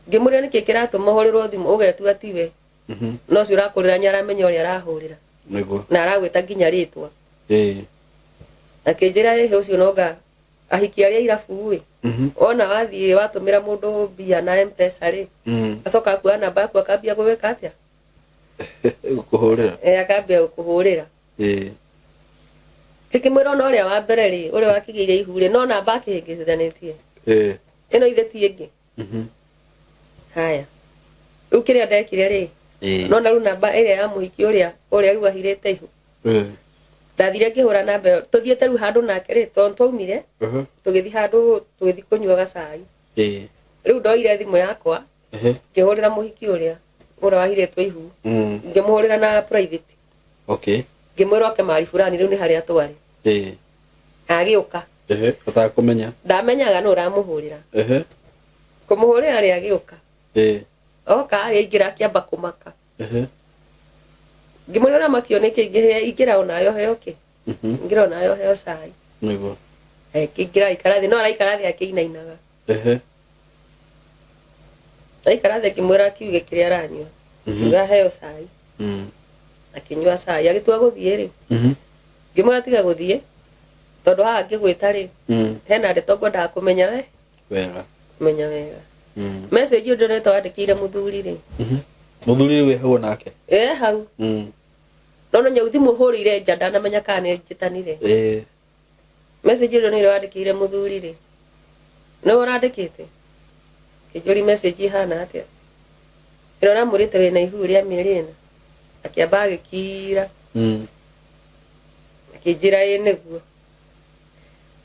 Ngĩmũria nĩkĩ kĩratũma ũhũrĩrwo thimũ ũgetua tiwe, no ũcio ũrakũrĩra nĩ aramenya ũrĩa arahũrĩra, na aragwĩta nginya rĩtwa. Akĩnjĩra ĩhĩ, ũcio nonga ahiki arĩa irabu ĩ, wona wathiĩ watũmĩra mũndũ mbia na Mpesa rĩ, acoka akuoya namba yaku akambia gũgĩka atĩa? Gũkũhũrĩra. Eh, akambia gũkũhũrĩra. Ngĩkĩmwĩra ona ũrĩa wa mbere rĩ, ũrĩa wakĩgĩire ihu rĩ, no namba akĩhĩngĩcithanĩtie, ĩno ithe ti ĩngĩ. Haya, rĩu kĩrĩa ndekire rĩ, nona rĩu namba ĩrĩa ya mũhiki ũrĩa rĩu ahirĩte ihu, ndathire ngĩhũra namba ĩyo tũthiĩte rĩu handũ nake rĩ, tondũ twaumire tũgĩthiĩ handũ, tũgĩthiĩ kũnyua gacai. Rĩu ndoire thimũ yakwa, ngĩhũrĩra mũhiki ũrĩa wahirĩtwo ihu. Ngĩmũhũrĩra na private. Ngĩmwĩra oke mahali fulani, rĩu nĩ harĩa twarĩ. Agĩũka. Ũtakũmenya. Ndamenyaga nũ ũramũhũrĩra. Kũmũhũrĩra rĩ, agĩũka. Oka rĩ, aingĩra akĩamba kũmaka. Ngĩmũria ũramakio nĩkĩ ingĩheo ingĩra onayo heo kĩ ingĩra onayo heo cai. Nĩguo. Akĩingĩra aikara thĩ, no araikara thĩ akĩinainaga. Ehe. Aikara thĩ ngĩmwĩra akiuge kĩrĩa aranyua. Akiuga heo cai. Akĩnyua cai agĩtua gũthiĩ rĩ. Ngĩmwĩra tiga gũthiĩ tondũ haha ngĩgwĩta rĩ hena ndeto ngwendaga kũmenya we Wega. Kũmenya wega. Message ĩyo ndĩronete wandĩkĩire mũthuri rĩ. Mũthuri rĩu wĩ hau nake. Ĩ hau. No no nyau thimũ hũrĩire nja ndanamenya kana nĩ njĩtanire. Message ĩyo nĩ wandĩkĩire mũthuri rĩ. Nĩ ũrandĩkĩte? Kĩnjũri message ihana atĩa? Ĩno ũramwĩrĩte wĩna ihu rĩa mĩeri ĩna. Akĩamba agĩkira. Akĩnjĩra ĩ nĩguo.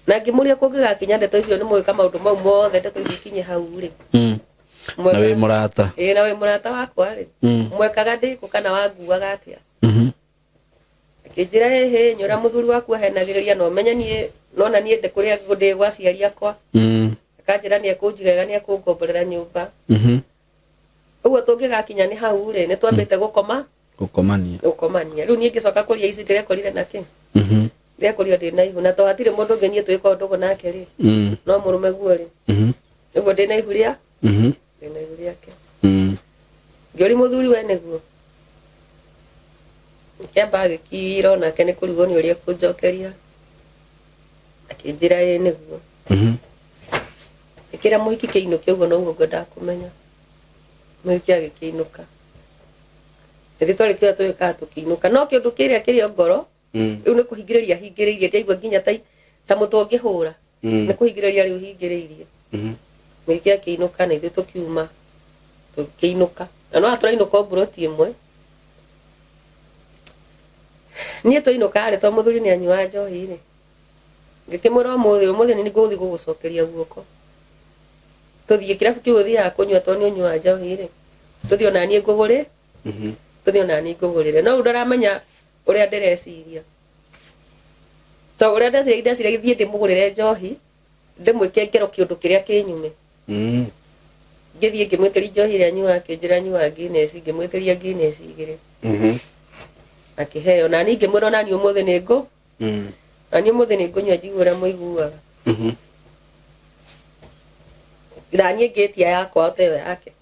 Na ngĩmũria kũngĩgakinya ndeto icio nĩ mũgĩka maũndũ mau mothe ndeto icio ikinye hau rĩ. Na wĩ mũrata. Ĩ na wĩ mũrata wakwa rĩ. Mwekaga ndĩkũ kana wanguaga atĩa? Akĩnjĩra ĩhĩ nyũra mũthuri waku ahenagĩrĩria na ũmenye niĩ nona niĩ ndĩ kũrĩa ndĩ gwa aciari akwa. Akanjĩra nĩ ekũnjigega nĩ ekũngomborera nyũmba. Ũguo tũngĩgakinya nĩ hau rĩ nĩ twambĩte gũkoma Gũkomania. Gũkomania. Rĩu niĩ ngĩcoka kũria ici ndĩrekorire na kĩ? Ndĩrekorire ndĩ na ihu na to hatirĩ mũndũ ũngĩ niĩ twĩkaga ndũgũ nake rĩ. No mũrũme guo rĩ. Ũguo ndĩ na ihu rĩa ndĩ na ihu rĩake. Ngĩũria mũthuri we nĩguo. Akĩamba agĩkira onake nĩ kũrigwo nĩ ũrĩa ekũnjokeria. Akĩnjĩra ĩ nĩguo. Ngĩkĩra mũhiki kĩinũke ũguo noguo ngwendaga kũmenya. Mũhiki agĩkĩinũka. Ithuĩ twarĩ kĩrĩa twĩkaga tũkĩinũka. No kĩũndũ kĩrĩa kĩrĩ o ngoro rĩu nĩ kũhingĩrĩria hingĩrĩirie ndiaigua nginya ta mũtwe ũngĩhũra. Nĩ kũhingĩrĩria rĩu hingĩrĩirie. Mũhiki akĩinũka na ithuĩ tũkiuma tũkĩinũka. Na no tũrainũka o mburoti ĩmwe. Niĩ twainũka rĩ to mũthuri nĩ anyuaga njohi rĩ. Ngĩkĩmwĩra ũmũthĩ ũmũthĩ nĩ ngũthiĩ gũgũcokeria guoko. Tũthiĩ kĩrabu kĩu ũthiaga kũnyua tondũ nĩ ũnyuaga njohi rĩ. Tũthiĩ ona niĩ ngũgũre. Tũthiĩ ona niĩ ngũgũrĩre. No rĩu ndaramenya ũrĩa ndĩreciria. To ũrĩa ndeciria ndeciria thiĩ ndĩmũgũrĩre njohi ndĩmwĩke ngero kĩũndũ kĩrĩa kĩnyume. Ngĩthiĩ ngĩmwĩtĩria njohi ĩrĩa anyuaga akĩnjĩra anyuaga Guinness ngĩmwĩtĩria Guinness igĩrĩ. Akĩheo na niĩ ngĩmwĩra ona niĩ ũmũthĩ nĩ ngũ. Na niĩ ũmũthĩ nĩ ngũnyua njigue ũrĩa mũiguaga. Na niĩ ngĩtia yakwa o ta ĩyo yake.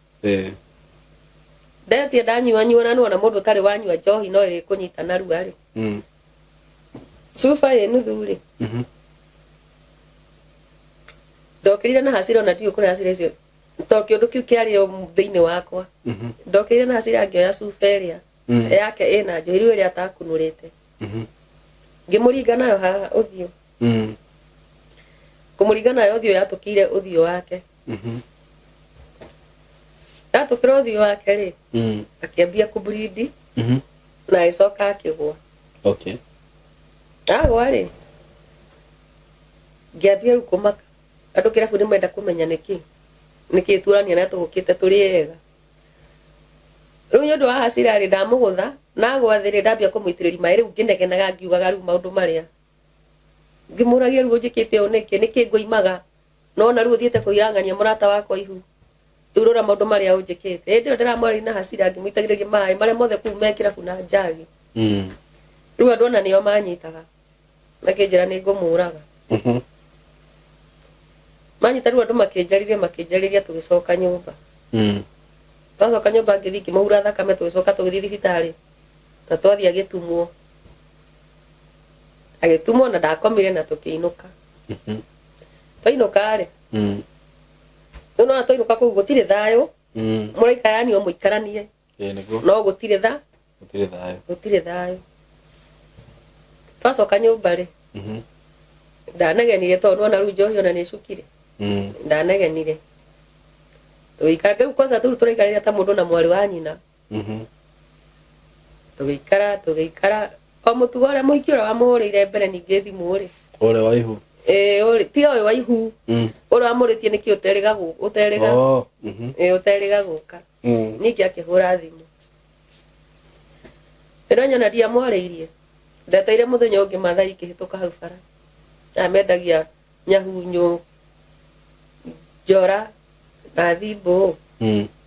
Ndetia ndanyua nyua na nĩwona mũndũ ũtarĩ wanyua njohi no ĩrĩkũnyita narua rĩ. Cuba ĩ nuthu rĩ. Ndokĩrire na hasira ona ndiũĩ kũrĩa hasira icio to kĩũndũ kĩu kĩarĩ o thĩinĩ wakwa. Ndokĩrire na hasira ngĩoya cuba ĩrĩa yake ĩna njohi rĩu ĩrĩa atakunũrĩte. Ngĩmũringa nayo haha ũthiũ. Kũmũringa nayo ũthiũ yatũkĩire ũthiũ wake. Yatũkĩra ũthiũ wake rĩ akĩambia kũburindi na agĩcoka akĩgwa. Okay. Agwa rĩ ngĩambia rĩu kũmaka. Andũ kĩrabu nĩ menda kũmenya nĩkĩ nĩkĩ tuorania na tũgũkĩte tũrĩ ega. Rĩu nĩ ũndũ wa hasira rĩ ndamũgũtha na agwa thĩ rĩ ndambia kũmũitĩrĩria maĩ rĩu ngĩnegenaga ngiugaga rĩu maũndũ marĩa. Ngĩmũragia rĩu ũnjĩkĩte ũũ nĩkĩ nĩkĩ ngũimaga no na rĩu ũthiĩte kũirangania mũrata wakwa ihu. Rĩu rora maũndũ marĩa ũnjĩkĩte. Hĩndĩ ĩyo ndĩramwarĩria na hasira ngĩmũitagĩrĩria maĩ marĩa mothe kũu me kĩrabu na njagi. Rĩu andũ ona nĩo manyitaga. Makĩnjĩra nĩ ngũmũraga. Manyita rĩu andũ makĩnjarĩria makĩnjarĩria tũgĩcoka nyũmba. Twacoka nyũmba ngĩthiĩ ngĩmũhura thakame tũgĩcoka tũgĩthiĩ thibitarĩ. Na twathiĩ agĩtumwo. Agĩtumwo na ndakomire na tũkĩinũka. Twainũka rĩ. Rĩu nona twainũka kũu gũtirĩ thayũ. Mũraikara o mũikaranie. No gũtirĩ tha. Gũtirĩ thayũ. Gũtirĩ thayũ. Twacoka nyũmba rĩ. Ndanegenire tondũ nĩwona rĩu njohi ona nĩ ĩcukire. Ndanegenire. Tũgĩikara rĩu kwanza rĩu tũraikarĩra ta mũndũ na mwarĩ wa nyina. Tũgĩikara tũgĩikara o mũtugo ũrĩa mũhiki ũrĩa wamũhũrĩire mbere ningĩ thimũ rĩ. Ũrĩa wa ihu. Ĩĩ ũrĩ tiga ũyũ wa ihu. Ũrĩa wamũrĩtie nĩkĩ ũterĩga ũterĩga. Ĩĩ ũterĩga gũka. Ningĩ akĩhũra thimũ. Ĩno nyona ndiamwarĩirie. Ndeteire mũthenya ũngĩ Maathai ikĩhĩtũka hau bara. Aya mendagia nyahunyũ, njora na thimbũ,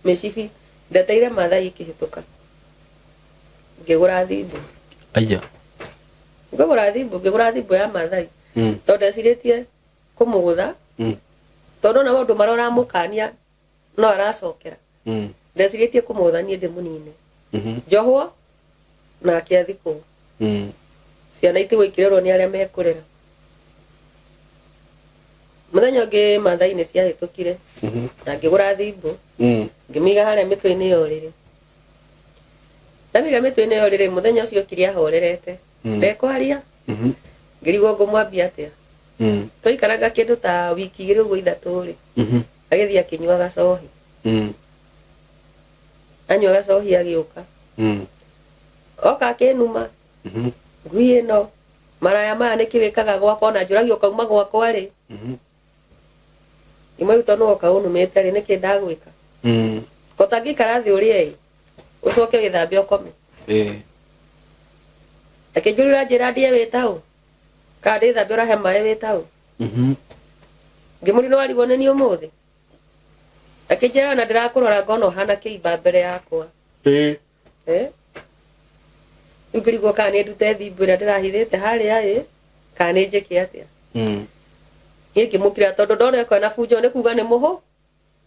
mĩcibi. Ndeteire Maathai ikĩhĩtũka. Ngĩgũra thimũ. Aya. Ngĩgũra thimũ, ngĩgũra thimũ ya Mathai. Tondũ ndecirĩtie kũmũgũtha. Tondũ ona maũndũ marĩa ũramũkania no aracokera. Ndecirĩtie kũmũgũtha niĩ ndĩmũnine. Njohwo nake athikwo. Ciana itigwo ikĩrerwo nĩ arĩa mekũrera. Mũthenya ũngĩ Mathai nĩ ciahĩtũkire na ngĩgũra thimũ. Ngĩmĩiga harĩa mĩtwe-inĩ ya ũrĩrĩ. Ndamĩiga mĩtwe-inĩ ya ũrĩrĩ mũthenya ũcio okire ahorerete. Ndekwaria. Ngĩrigwo ngũmwambia atĩa. Twaikaranga kĩndũ ta wiki igĩrĩ ũguo ithatũ rĩ, agĩthiĩ akĩnyua gacohi. Anyua gacohi agĩũka. Oka akĩnuma. Ngui ĩno maraya maya nĩkĩ wĩkaga gwakwa ona njũragio ũkauma gwakwa rĩ. Ngĩmwĩra tondũ nĩwoka ũnumĩte rĩ nĩkĩ ndagwĩka. Ko tangĩikara thĩ ũrĩe ĩ ũcoke wĩthambe ũkome. Akĩnjũria ũranjĩra ndĩe wĩ taũ kana ndĩthambe ũrahe maĩ wĩ taũ. Ngĩmũria nĩwarigwo nĩ niĩ ũmũthĩ. Akĩnjĩra ona ndĩrakũrora ngona ũhana kĩimba mbere yakwa. Eh? Rĩu ngĩrigwo kana nĩ ndute thimbo ĩrĩa ndĩrahithĩte harĩa ĩ kana nĩ njĩke atĩa. Niĩ ngĩmũkĩra tondũ ndona ĩko na bunjo nĩ kuga nĩ mũhũ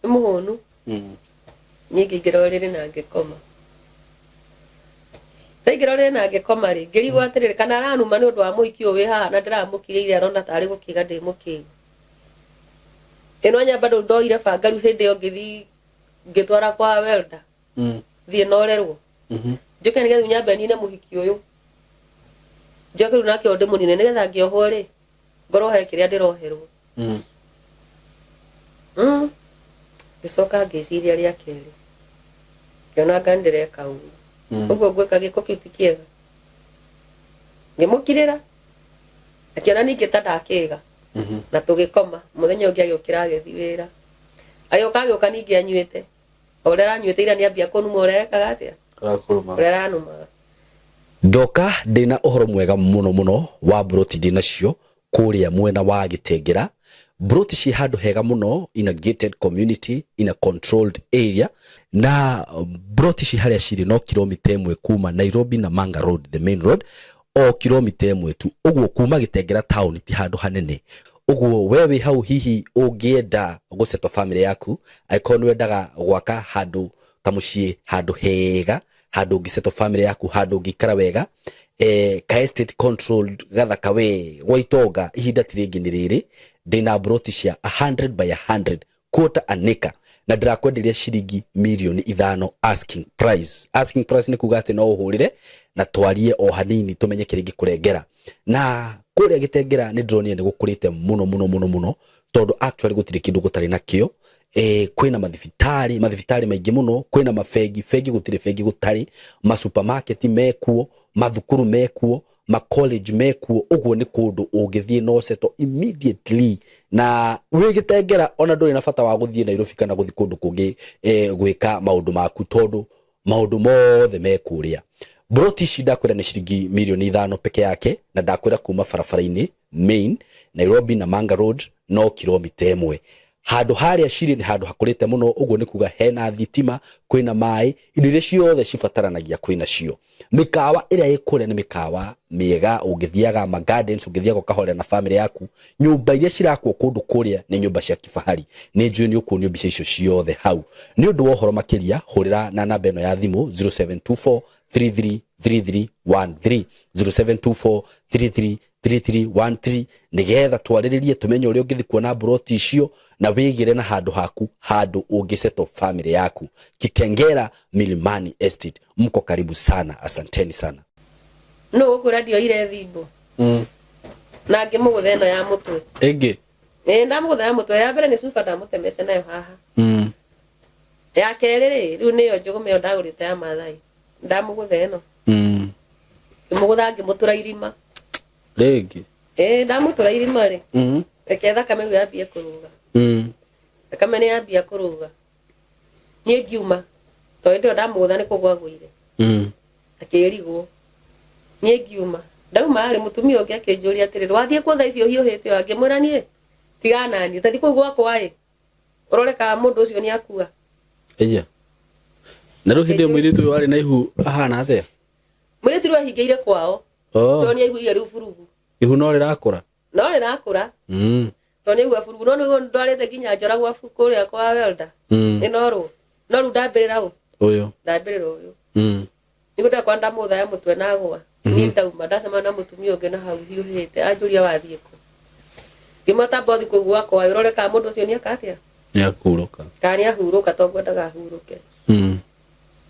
nĩ mũhũnu. Niĩ ngĩingĩra ũrĩrĩ na ngĩkoma. Ndaingĩra ũrĩrĩ na ngĩkoma rĩ ngĩrigwo atĩrĩrĩ kana aranuma nĩ ũndũ wa mũhiki ũyũ wĩ haha na ndĩramũkirĩire arona tarĩ gũkĩga ndĩ mũkĩgu. Ĩno nyamba ndũ ndoire banga rĩu hĩndĩ ĩyo ngĩthiĩ ngĩtwara kwa welder thiĩ norerwo njũke nĩgetha nyambe nine mũhiki ũyũ njoke rĩu nake ũyũ ndĩmũnine nĩgetha ngĩohwo rĩ ngorwo he kĩrĩa ndĩroherwo. Ngĩcoka ngĩciria rĩa kerĩ ngĩona anga nĩndĩreka ũru. Ũguo ngwĩka gĩko kĩu ti kĩega. Ngĩmũkirĩra akĩona ningĩ ta ndakĩga na tũgĩkoma. Mũthenya ũngĩ agĩũkĩra agĩthiĩ wĩra. Agĩũka agĩũka ningĩ anyuĩte. O ũrĩa aranyuĩte ira nĩambia kũnuma ũrĩa ekaga atĩa? Arakũruma. Ũrĩa aranumaga. Ndoka ndĩna ũhoro mwega mũno mũno wa mburoti ndĩnacio kũrĩa mwena wa Gĩtengera. Mburoti ciĩ handũ hega mũno in a gated community in a controlled area na mburoti ici harĩa cirĩ no kilomita ĩmwe kuma Nairobi Namanga Road, the main road, o kilomita ĩmwe tu. Ũguo kuma Gĩtengera town ti handũ hanene. Ũguo we wĩ hau hihi ũngĩenda gũsettle family yaku, angĩkorwo nĩ wendaga gwaka handũ kamũciĩ handũ hega, handũ ũngĩsettle family yaku, handũ ũngĩikara wega, ka estate controlled gathaka we gwa itonga ihinda ti rĩngĩ nĩ rĩrĩ, ndĩna mburoti cia 100 by 100 quarter an acre na ndĩrakwenderia ciringi mirioni 5 asking price. Asking price nĩ kuga atĩ no ũhũrĩre na twarie o hanini tũmenye kĩrĩa ingĩkũrengera. Na kũrĩa Gĩtengera nĩ ndĩronire nĩ gũkũrĩte mũno mũno mũno mũno tondũ actually gũtirĩ kĩndũ gũtarĩ nakĩo. Kwĩna mathibitarĩ, mathibitarĩ maingĩ mũno, kwĩna mabengi, bengi gũtirĩ bengi gũtarĩ, ma supermarket mekuo, mathukuru mekuo, ma college mekuo. Ũguo nĩ kũndũ ũngĩthiĩ no settle immediately na wĩ Gĩtengera ona ndũrĩ na bata wa gũthiĩ Nairobi kana gũthiĩ kũndũ kũngĩ gwĩka maũndũ maku tondũ maũndũ mothe me kũrĩa. Mburoti ici ndakwĩra nĩ ciringi mirioni 5 peke yake na ndakwĩra kuma barabara-inĩ main Nairobi Namanga Road no kilomita 1. Handũ harĩa cirĩ nĩ handũ hakũrĩte mũno, ũguo nĩ kuga hena thitima, kwĩna maĩ, indo iria ciothe cibataranagia kwĩna cio. Mĩkawa ĩrĩa ĩ kũrĩa nĩ mĩkawa mĩega, ũngĩthiaga ma gardens, ũngĩthiaga ũkahorera na family yaku. Nyũmba iria cirakwo kũndũ kũrĩa nĩ nyũmba cia kifahari. Nĩ njũĩ nĩ ũkuonio mbica icio ciothe hau. Nĩ ũndũ wa ũhoro makĩria, hũrĩra na namba ĩno ya thimũ 0724 333313, 0724 333313, nĩgetha twarĩrĩrie tũmenye ũrĩa ũngĩthiĩ kuona mburoti icio na wĩgĩre na handũ haku, handũ ũngĩsettle family yaku. Kitengela Milimani Estate, mko karibu sana, asanteni sana. Nũ ũkwĩra ndioire thimbo? Na ngĩmũgũtha ĩno ya mũtwe. Ĩngĩ? Ĩĩ, ndamũgũtha ya mũtwe. Ya mbere nĩ cuba ndamũtemete nayo haha. Ya kerĩ rĩ, rĩu nĩyo njũgũma ĩyo ndagũrĩte ya Mathai. Ndamũgũtha ĩno. Ngĩmũgũtha ngĩmũtũra irima. Rĩngĩ? Ĩĩ, ndamũtũra irima rĩ. Reke thakame rĩu yambie kũrũga. Thakame nĩ yambia kũrũga. Niĩ ngiuma. Tondũ hĩndĩ ĩyo ndamũgũtha nĩ kũgwa agũire. Akĩrigwo. Niĩ ngiuma. Ndauma rĩ, mũtumia ũngĩ akĩnjũria atĩrĩrĩ, wathiĩ kũ thaa icio ũhiũhĩte ũũ? Ngĩmwĩra niĩ, tigana na niĩ. Ta thiĩ kũu gwakwa ĩ, ũrore kana mũndũ ũcio nĩ akua. Ĩya. Na rĩu hĩndĩ ĩyo mũirĩtu ũyũ warĩ na ihu ahana atĩa? Mũirĩtu rĩu ahingĩire kwao. Oh. Tondũ nĩ aiguire rĩu burugu. Ihu no rĩrakũra. No rĩrakũra. Tondũ nĩ aigua burugu. No nĩguo ndwarĩte nginya njora gwa kũrĩa kwa welder. Ĩnorwo. No rĩu ndambĩrĩra ũ? Ũyũ. Ndambĩrĩra ũyũ. Nĩguo ndakwa ndamũthaya mũtwe na agwa. Niĩ ndauma ndacemana na mũtumia ũngĩ na hau hiũhĩte anjũria wathiĩ kũ. Ngĩmwĩta mbothi kũu gwakwa ũrore kana mũndũ ũcio nĩeka atĩa. Nĩakurũka. Kana nĩahurũka tondũ ngwendaga ahurũke.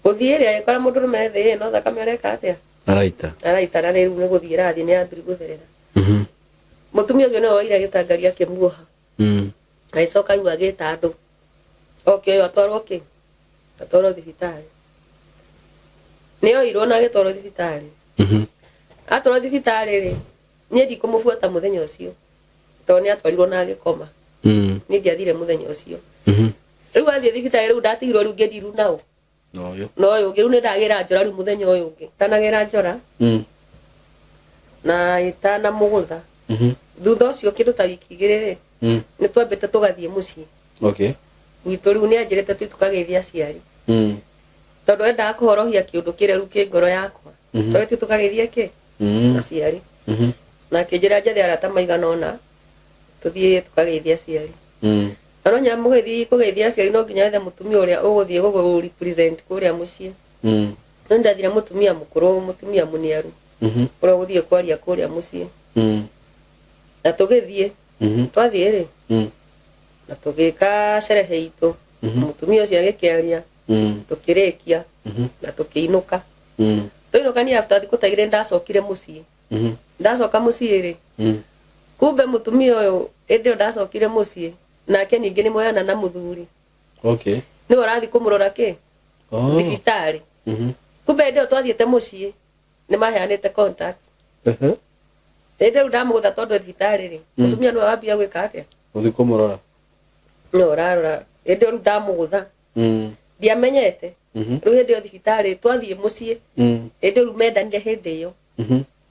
Gũthiĩ rĩ agĩkora mũndũrũme thĩ no thakame areka atĩa? Araita. Araita na rĩu nĩ gũthiĩ ĩrathiĩ nĩ yambiri gũtherera. Mũtumia ũcio nĩwe woire gĩtangari akĩmuoha. Agĩcoka rĩu agĩta andũ. Oke ũyũ atwarwo kĩ? Atwarwo thibitarĩ. Nĩ oirwo na agĩtwarwo thibitarĩ. Atwarwo thibitarĩ rĩ, niĩ ndikũmũbuata mũthenya ũcio. Tondũ nĩ atwarirwo na agĩkoma. Niĩ ndiathire mũthenya ũcio. Rĩu athiĩ thibitarĩ rĩu ndatigirwo rĩu ngĩndiru nao. Na ũyũ. Na ũyũ ũngĩ rĩu nĩ ndagĩra njora rĩu mũthenya ũyũ ũngĩ. Ndanagĩra njora. Na ĩtanamũgũtha. Thutha ũcio kĩndũ ta wiki igĩrĩ rĩ, nĩ twambĩte tũgathiĩ mũciĩ. Okay. Gwitũ rĩu nĩ anjĩrĩte tũthiĩ tũkageithie aciari. Tondũ endaga kũhorohia kĩũndũ kĩrĩa rĩu kĩ ngoro yakwa. Tondũ tũthiĩ tũkageithie kĩ? Aciari. Na akĩnjĩra njethe arata maigana ũna tũthiĩ tũkageithie aciari. Na no nginya mũgĩthiĩ kũgeithia aciari no nginya wethe mũtumia ũrĩa ũgũthiĩ gũgũ represent kũrĩa mũciĩ. No nĩndathire mũtumia mũkũrũ, mũtumia mũniaru ũrĩa ũgũthiĩ kwaria kũrĩa mũciĩ. Na tũgĩthiĩ, twathiĩ rĩ, na tũgĩka sherehe itũ. Mũtumia ũcio agĩkĩaria, tũkĩrĩkia na tũkĩinũka. Twainũka niĩ after thikũ ta igĩrĩ ndacokire mũciĩ. Ndacoka mũciĩ rĩ, kumbe mũtumia ũyũ hĩndĩ ĩyo ndacokire mũciĩ nake ningĩ nĩ moyana na mũthuri. Okay. Nĩwe ũrathiĩ kũmũrora kĩ? Oh. Thibitarĩ. Kumbe hĩndĩ ĩyo twathiĩte mũciĩ nĩ maheanĩte contacts. Hĩndĩ ĩyo ndamũgũtha tondũ thibitarĩ rĩ, mũtumia nĩwe wambia gwĩka atĩa? Ũthiĩ kũmũrora. Nĩwe ũrarora. Hĩndĩ ĩyo rĩu ndamũgũtha. Ndiamenyete. Rĩu hĩndĩ ĩyo thibitarĩ twathiĩ mũciĩ. Hĩndĩ ĩyo rĩu mendanire hĩndĩ ĩyo.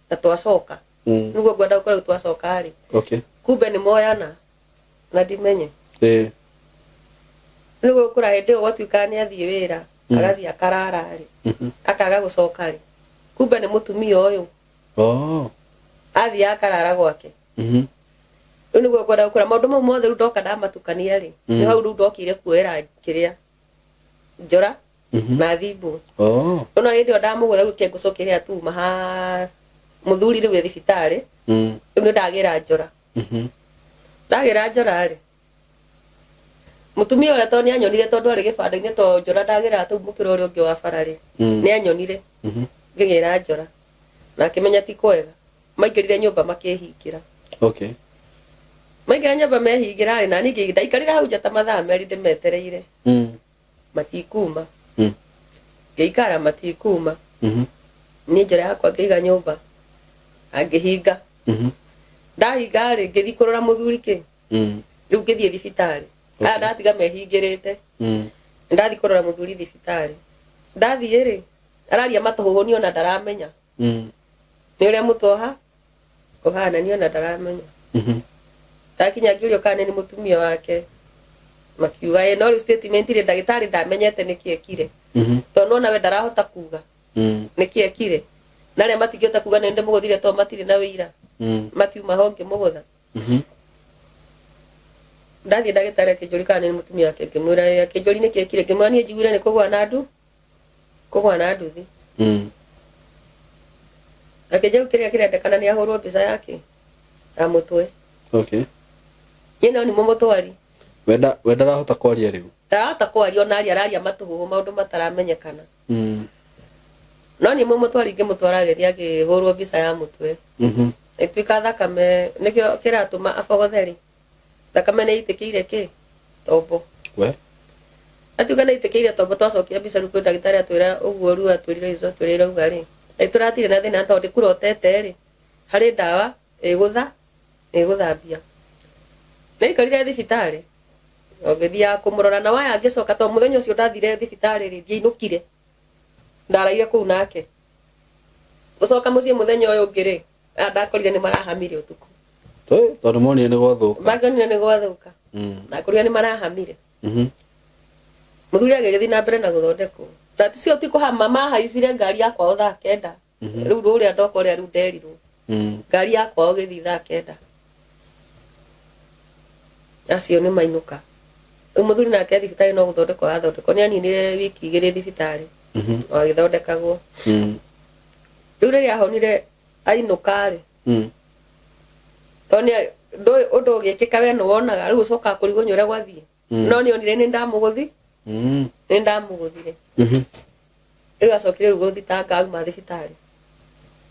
Na twacoka. Nĩguo ngwenda gũkorwo rĩu twacoka rĩ. Okay. Kumbe nĩ moyana na ndimenye. Rĩu gũkũra hĩndĩ ĩyo gwatuĩkaga nĩ athiĩ wĩra, agathiĩ akarara rĩ, akaga gũcoka rĩ. Kumbe nĩ mũtumia ũyũ. Oh. Athiĩ akarara gwake. Rĩu nĩguo ngwenda gũkũra maũndũ mau mothe rĩu ndoka ndamatukania rĩ. Nĩ hau rĩu ndokire kuoera kĩrĩa njora na thimũ. Oh. Rĩu na hĩndĩ ĩyo ndamũgũtha rĩu kĩngũcokeria tuma ha mũthuri rĩu e thibitarĩ. Rĩu nĩ ndagĩra njora. Ndagĩra njora rĩ. Mũtumia ũrĩa tondũ nĩ anyonire tondũ arĩ gĩbanda-inĩ tondũ njora ndagĩra tũu mũkĩra ũrĩa ũngĩ wa bara rĩ. Nĩ anyonire. Ngĩgĩra njora. Na akĩmenya ti kwega. Maingĩrire nyũmba makĩhingĩra. Okay. Maingĩra nyũmba mehingĩra rĩ, na niĩ ndaikarire hau nja ta mathaa merĩ ndĩmetereire. Matikuma. Ngĩikara matikuma. Niĩ njora yakwa ngĩiga nyũmba. Angĩhinga. Ndahinga rĩ, ngĩthiĩ kũrora mũthuri kĩ. Rĩu ngĩthiĩ thibitarĩ. Aya ndatiga mehingĩrĩte. Ndathiĩ kũrora mũthuri thibitarĩ. Ndathiĩ rĩ, araria matũhũhũ niĩ ona ndaramenya. Nĩ ũrĩa mũtwe ũhana niĩ ona ndaramenya. Ndakinya ngĩũrio kana nĩ mũtumia wake. Makiuga ĩ no rĩu statement rĩ ndagĩtarĩ ndamenyete nĩkĩ ekire. Tondũ nona we ndarahota kuga nĩkĩ ekire. Na arĩa matingĩhota kuga nĩ ndĩmũgũthire tondũ matirĩ na wĩira. Matiuma ho ngĩmũgũtha. Ndathiĩ ndagĩtarĩ akĩnjũria kana nĩ mũtumia wake ngĩmwĩra ĩ akĩnjũria nĩkĩ ekire ngĩmwĩra niĩ njiguire nĩ kũgũa na ndu kũgũa na nduthi. Akĩnjĩra kĩrĩa kĩrendekana nĩ ahũrwo mbica yake ya mũtwe. Okay. Niĩ no nĩ mũmũtwari. Wenda wenda arahota kwaria rĩu. Ndarahota kwaria ona aria araria matũhũhũ maũndũ mataramenyekana. No niĩ mũmũtwari ngĩmũtwara agĩthiĩ akĩhũrwo mbica ya mũtwe. Ĩtuĩka thakame nĩkĩo kĩratũma abogothe rĩ. Thakame nĩ ĩitĩkĩire kĩ? Tombo. We. Atuĩka nĩ ĩitĩkĩire tombo twacokia mbica rĩu kwĩ ndagĩtarĩ atwĩra ũguo rĩu atwĩrire result ũrĩa ĩrauga rĩ. Na tũratirĩ na thĩna tondũ ndĩkũrotete rĩ. Harĩ ndawa ĩgũtha ĩgũthambia. Nĩaikarire thibitarĩ o ngĩthiaga kũmũrora na waya ngĩcoka tondũ mũthenya ũcio ndathire thibitarĩ rĩ ndiainũkire. Ndaraire kũu nake. Gũcoka mũciĩ mũthenya ũyũ ũngĩ rĩ, aya ndakorire nĩ marahamire ũtukũ. Tondũ monire nĩ gwathũka. Makonire nĩ gwathũka. Ndakorire nĩ marahamire. Mũthuri agĩgĩthiĩ na mbere na gũthondekwo. Na cio ti kũhama mahaicire ngari yakwa o thaa 9. Rĩu rũrĩa ndoka ũrĩa rĩu nderirwo ngari yakwa ũgĩthiĩ thaa 9, acio nĩ mainũka. Rĩu mũthuri nake thibitarĩ no gũthondekwo athondekwo, nĩ aninire wiki 2 thibitarĩ o agĩthondekagwo. Rĩu rĩrĩa ahonire ainũka rĩ, tondũ ndũĩ ũndũ ũgĩkĩka we nĩ wonaga, rĩu ũcokaga kũrigwo nĩ ũrĩa gwathiĩ. No nĩ onire nĩ ndamũgũthi, nĩ ndamũgũthire. Rĩu acokire rĩu gũthitanga auma thibitarĩ,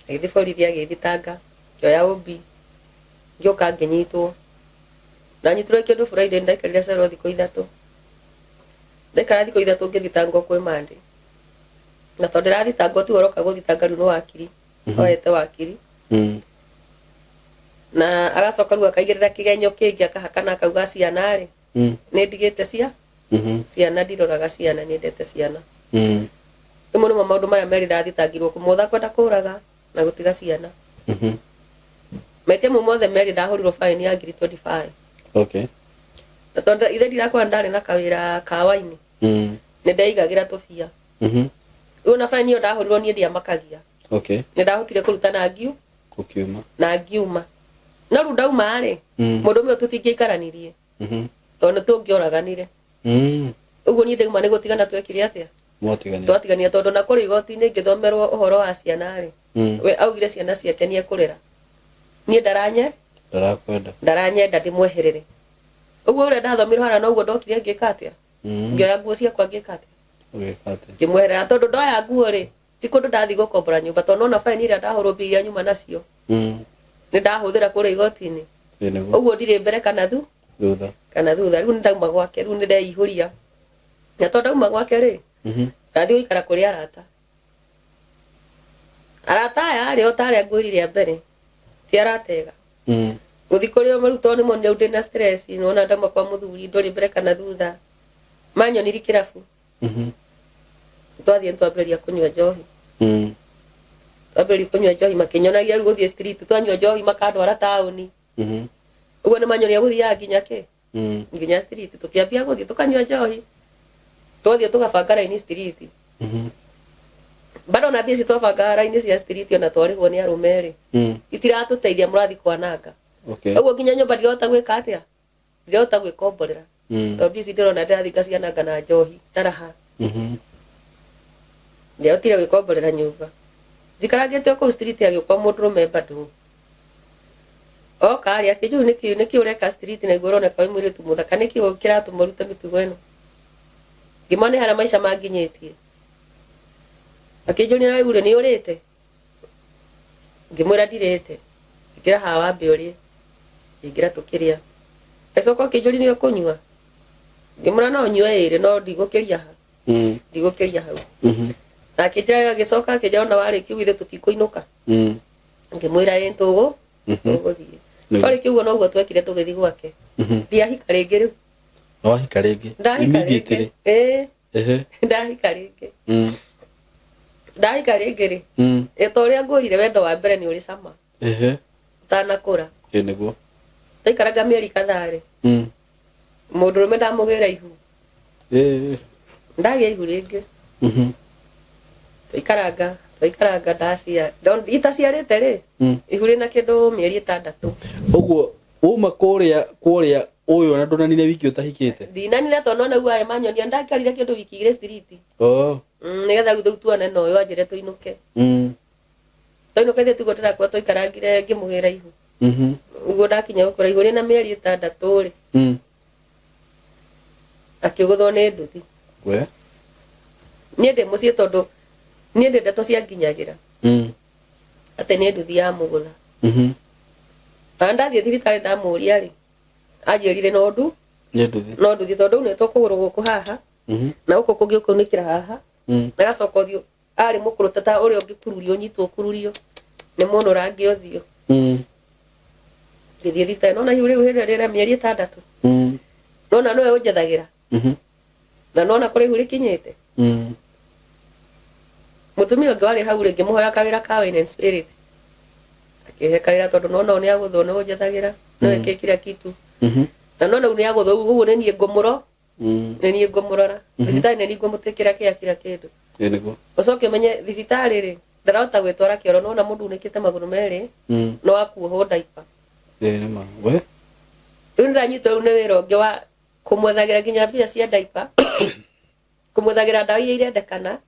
agĩthiĩ borithi agĩthitanga, ngĩoya ũmbi, ngĩũka ngĩnyitwo. Ndanyitirwo kĩndũ Friday, ndaikarire cero thikũ 3. Ndaikara thikũ 3 ngĩthitangwo kwĩ Monday, na tondũ ndĩrathitangwo tiwe ũroka gũthitanga, rĩu nĩ wakiri oete wakiri, na agacoka rĩu akaigĩrĩra kĩgenyo kĩngĩ, akahakana akauga ciana rĩ, nĩ ndigĩte cia ciana, ndiroraga ciana, nyendete ciana. Rĩmwe nĩmo maũndũ marĩa merĩ ndathitangirwo, kũmũtha, kwenda kũraga na gũtiga ciana. Mahĩtia mau mothe merĩ ndahũrirwo baĩni ya ngiri 25. Na tondũ ithe ndirakorwo ndarĩ na kawĩra ka waini, nĩ ndeigagĩra tũbia. Rĩu ona baĩni ĩyo ndahũrirwo niĩ ndiamakagia. Nĩ ndahotire kũruta na ngiu Ũkiuma. Na ngiuma. No rĩu ndauma rĩ, mũndũ ũmwe tũtingĩaikaranirie, tondũ nĩ tũngĩoraganire. Ũguo niĩ ndauma nĩ gũtigana twekire atĩa? Mwatiganire. Twatiganire, tondũ na kũrĩ igoti-inĩ ngĩthomerwo ũhoro wa ciana rĩ, we augire ciana ciake nĩ ekũrera, niĩ ndaranye Ndarakwenda. Ndaranyenda ndĩmweherere. Ũguo ũrĩa ndathomirwo harĩa noguo ndokire ngĩka atĩa? Ngĩoya nguo ciakwa, ngĩka atĩa? Ũgĩka atĩa? Ngĩmweherera, tondũ ndoya nguo rĩ, ti kũndũ ndathiĩ gũkombora nyũmba, tondũ nona baini ĩrĩa ndahũrwo, mbia iria nyuma nacio nĩ ndahũthĩra kũrĩa igoti-inĩ. Ĩ nĩguo. Ũguo ndirĩ mbere kana thu Thutha. Kana thutha. Rĩu nĩ ndauma gwake, rĩu nĩ ndeihũria, na tondũ ndauma gwake rĩ, ndathiĩ gũikara kũrĩ arata. Arata aya rĩ, o ta arĩa ngwĩrire a mbere, ti arata ega. Gũthiĩ kũrĩ o rĩu, tondũ nĩ monire ndĩna stress, nĩwona ndauma kwa mũthuri, ndũrĩ mbere kana thutha, manyonirie kĩrabu. Twathiĩ twambĩrĩria kũnyua njohi. Twambĩrĩria kũnyua njohi, makĩnyonagia rĩu gũthiĩ street. Twanyua njohi makandwara taũni. Ũguo nĩ manyonia gũthiaga nginya kĩ, nginya street. Tũkĩambia gũthiĩ tũkanyua njohi, twathiĩ tũgabanga raini street. Bado na mbia ici twabanga raini cia street, ona twarĩhwo nĩ arũme rĩ, itiratũteithia, mũrathiĩ kwananga. Ũguo nginya nyũmba ndirahota gwĩka atĩa, ndirahota gwĩkomborera, tondũ mbia ici ndĩrona ndĩrathiĩ ngaciananga na njohi ndaraha. Ndiahotire gwĩkomborera nyũmba. Njikarangĩte o kũu street, agĩũka mũndũrũme bado. Oka rĩ, akĩnjũria, nĩkĩ ũreka street na iguo ũroneka wĩ mũirĩtu mũthaka? Nĩkĩ kĩratũma ũrute mĩtugo ĩno? Ngĩmona nĩ harĩa maica manginyĩtie. Akĩnjũria, na rĩu rĩ, nĩ ũrĩte? Ngĩmwĩra ndirĩte. Ingĩra haha wambe ũrĩe. Ngĩingĩra tũkĩrĩa. Agĩcoka akĩnjũria, nĩ ũkũnyua? Ngĩmwĩra no nyue ĩrĩ, no ndigũkĩria ha, ndigũkĩria hau. Na akĩnjĩra, agĩcoka akĩnjĩra, ona warĩkia ũguo ithuĩ tũtikũinũka. Ngĩmwĩra ĩ tũgũ tũgũthiĩ. Twarĩkia ũguo noguo twekire, tũgĩthiĩ gwake. Ndiahika rĩngĩ rĩu. Wahika rĩngĩ? Ndahika rĩngĩ. Immediately? Ĩĩ. Ndahika rĩngĩ. Ndahika rĩngĩ rĩ, ĩ ta ũrĩa ngũrire, wendo wa mbere nĩ ũrĩ cama ũtanakũra. Ĩ nĩguo. Ndaikaranga mĩeri kadhaa rĩ, mũndũrũme ndamũgĩra ihu. Ndagĩa ihu rĩngĩ. Twaikaranga twaikaranga, ndacia itaciarĩte rĩ, ihu rĩna kĩndũ mĩeri 6. Ũguo uma kũrĩa kũrĩa ũyũ ona ndũnanire wiki ũtahikĩte? Ndinanire, tondũ nona rĩu aya manyonia ndaikarire kĩndũ wiki 2 street. Oh. Nĩgetha rĩu tuone na ũyũ anjĩre tũinũke. Twainũka ithuĩ tiguo ndĩrakua, twaikarangire ngĩmũgĩra ihu. Ũguo ndakinya gũkũra ihu rĩna mĩeri 6 rĩ, akĩgũthwo nĩ nduthi. We. Niĩ ndĩ mũciĩ, tondũ niĩ ndĩ ndeto cianginyagĩra atĩ nĩ nduthi ya mũgũtha. Na ndathiĩ thibitarĩ ndamũria rĩ, anjĩrire no ndu Nĩ nduthi. No nduthi, tondũ unĩtwo kũgũrũ gũkũ haha na gũkũ kũngĩ ũkaunĩkĩra haha. Agacoka ũthiũ arĩ mũkũrũ ta ũrĩa ũngĩkururio, ũnyitwo ũkururio nĩ mũndũ rangi ũthiũ. Ngĩthiĩ thibitarĩ, nona ihu rĩu hĩndĩ ĩrĩa rĩna mĩeri 6. Nona nĩwe ũnjethagĩra, na nona kũrĩa ihu rĩkinyĩte. Mũtumia ũngĩ warĩ hau rĩ, ngĩmũhoya kawĩra ka wine and spirit, akĩhe kawĩra, tondũ nona ũyũ nĩ agũthwo, nĩwe ũnjethagĩra, nĩwe kĩ kila kitu, na nona ũyũ nĩ agũthwo, ũguo nĩ niĩ ngũmũro nĩ niĩ ngũmũrora thibitarĩ, nĩ niĩ ngũmũtĩkĩra kĩa kila kĩndũ. Ĩ nĩguo. Ũcoke ũmenye thibitarĩ rĩ, Ndarahota gwĩtwara kĩoro, nona mũndũ unĩkĩte magũrũ merĩ no akuohwo ndaipa. Ĩĩ nĩ ma. We. Rĩu nĩndanyitwo rĩu nĩ wĩra ũngĩ wa kũmwethagĩra nginya mbia cia ndaipa, kũmwethagĩra ndawa iria irendekana,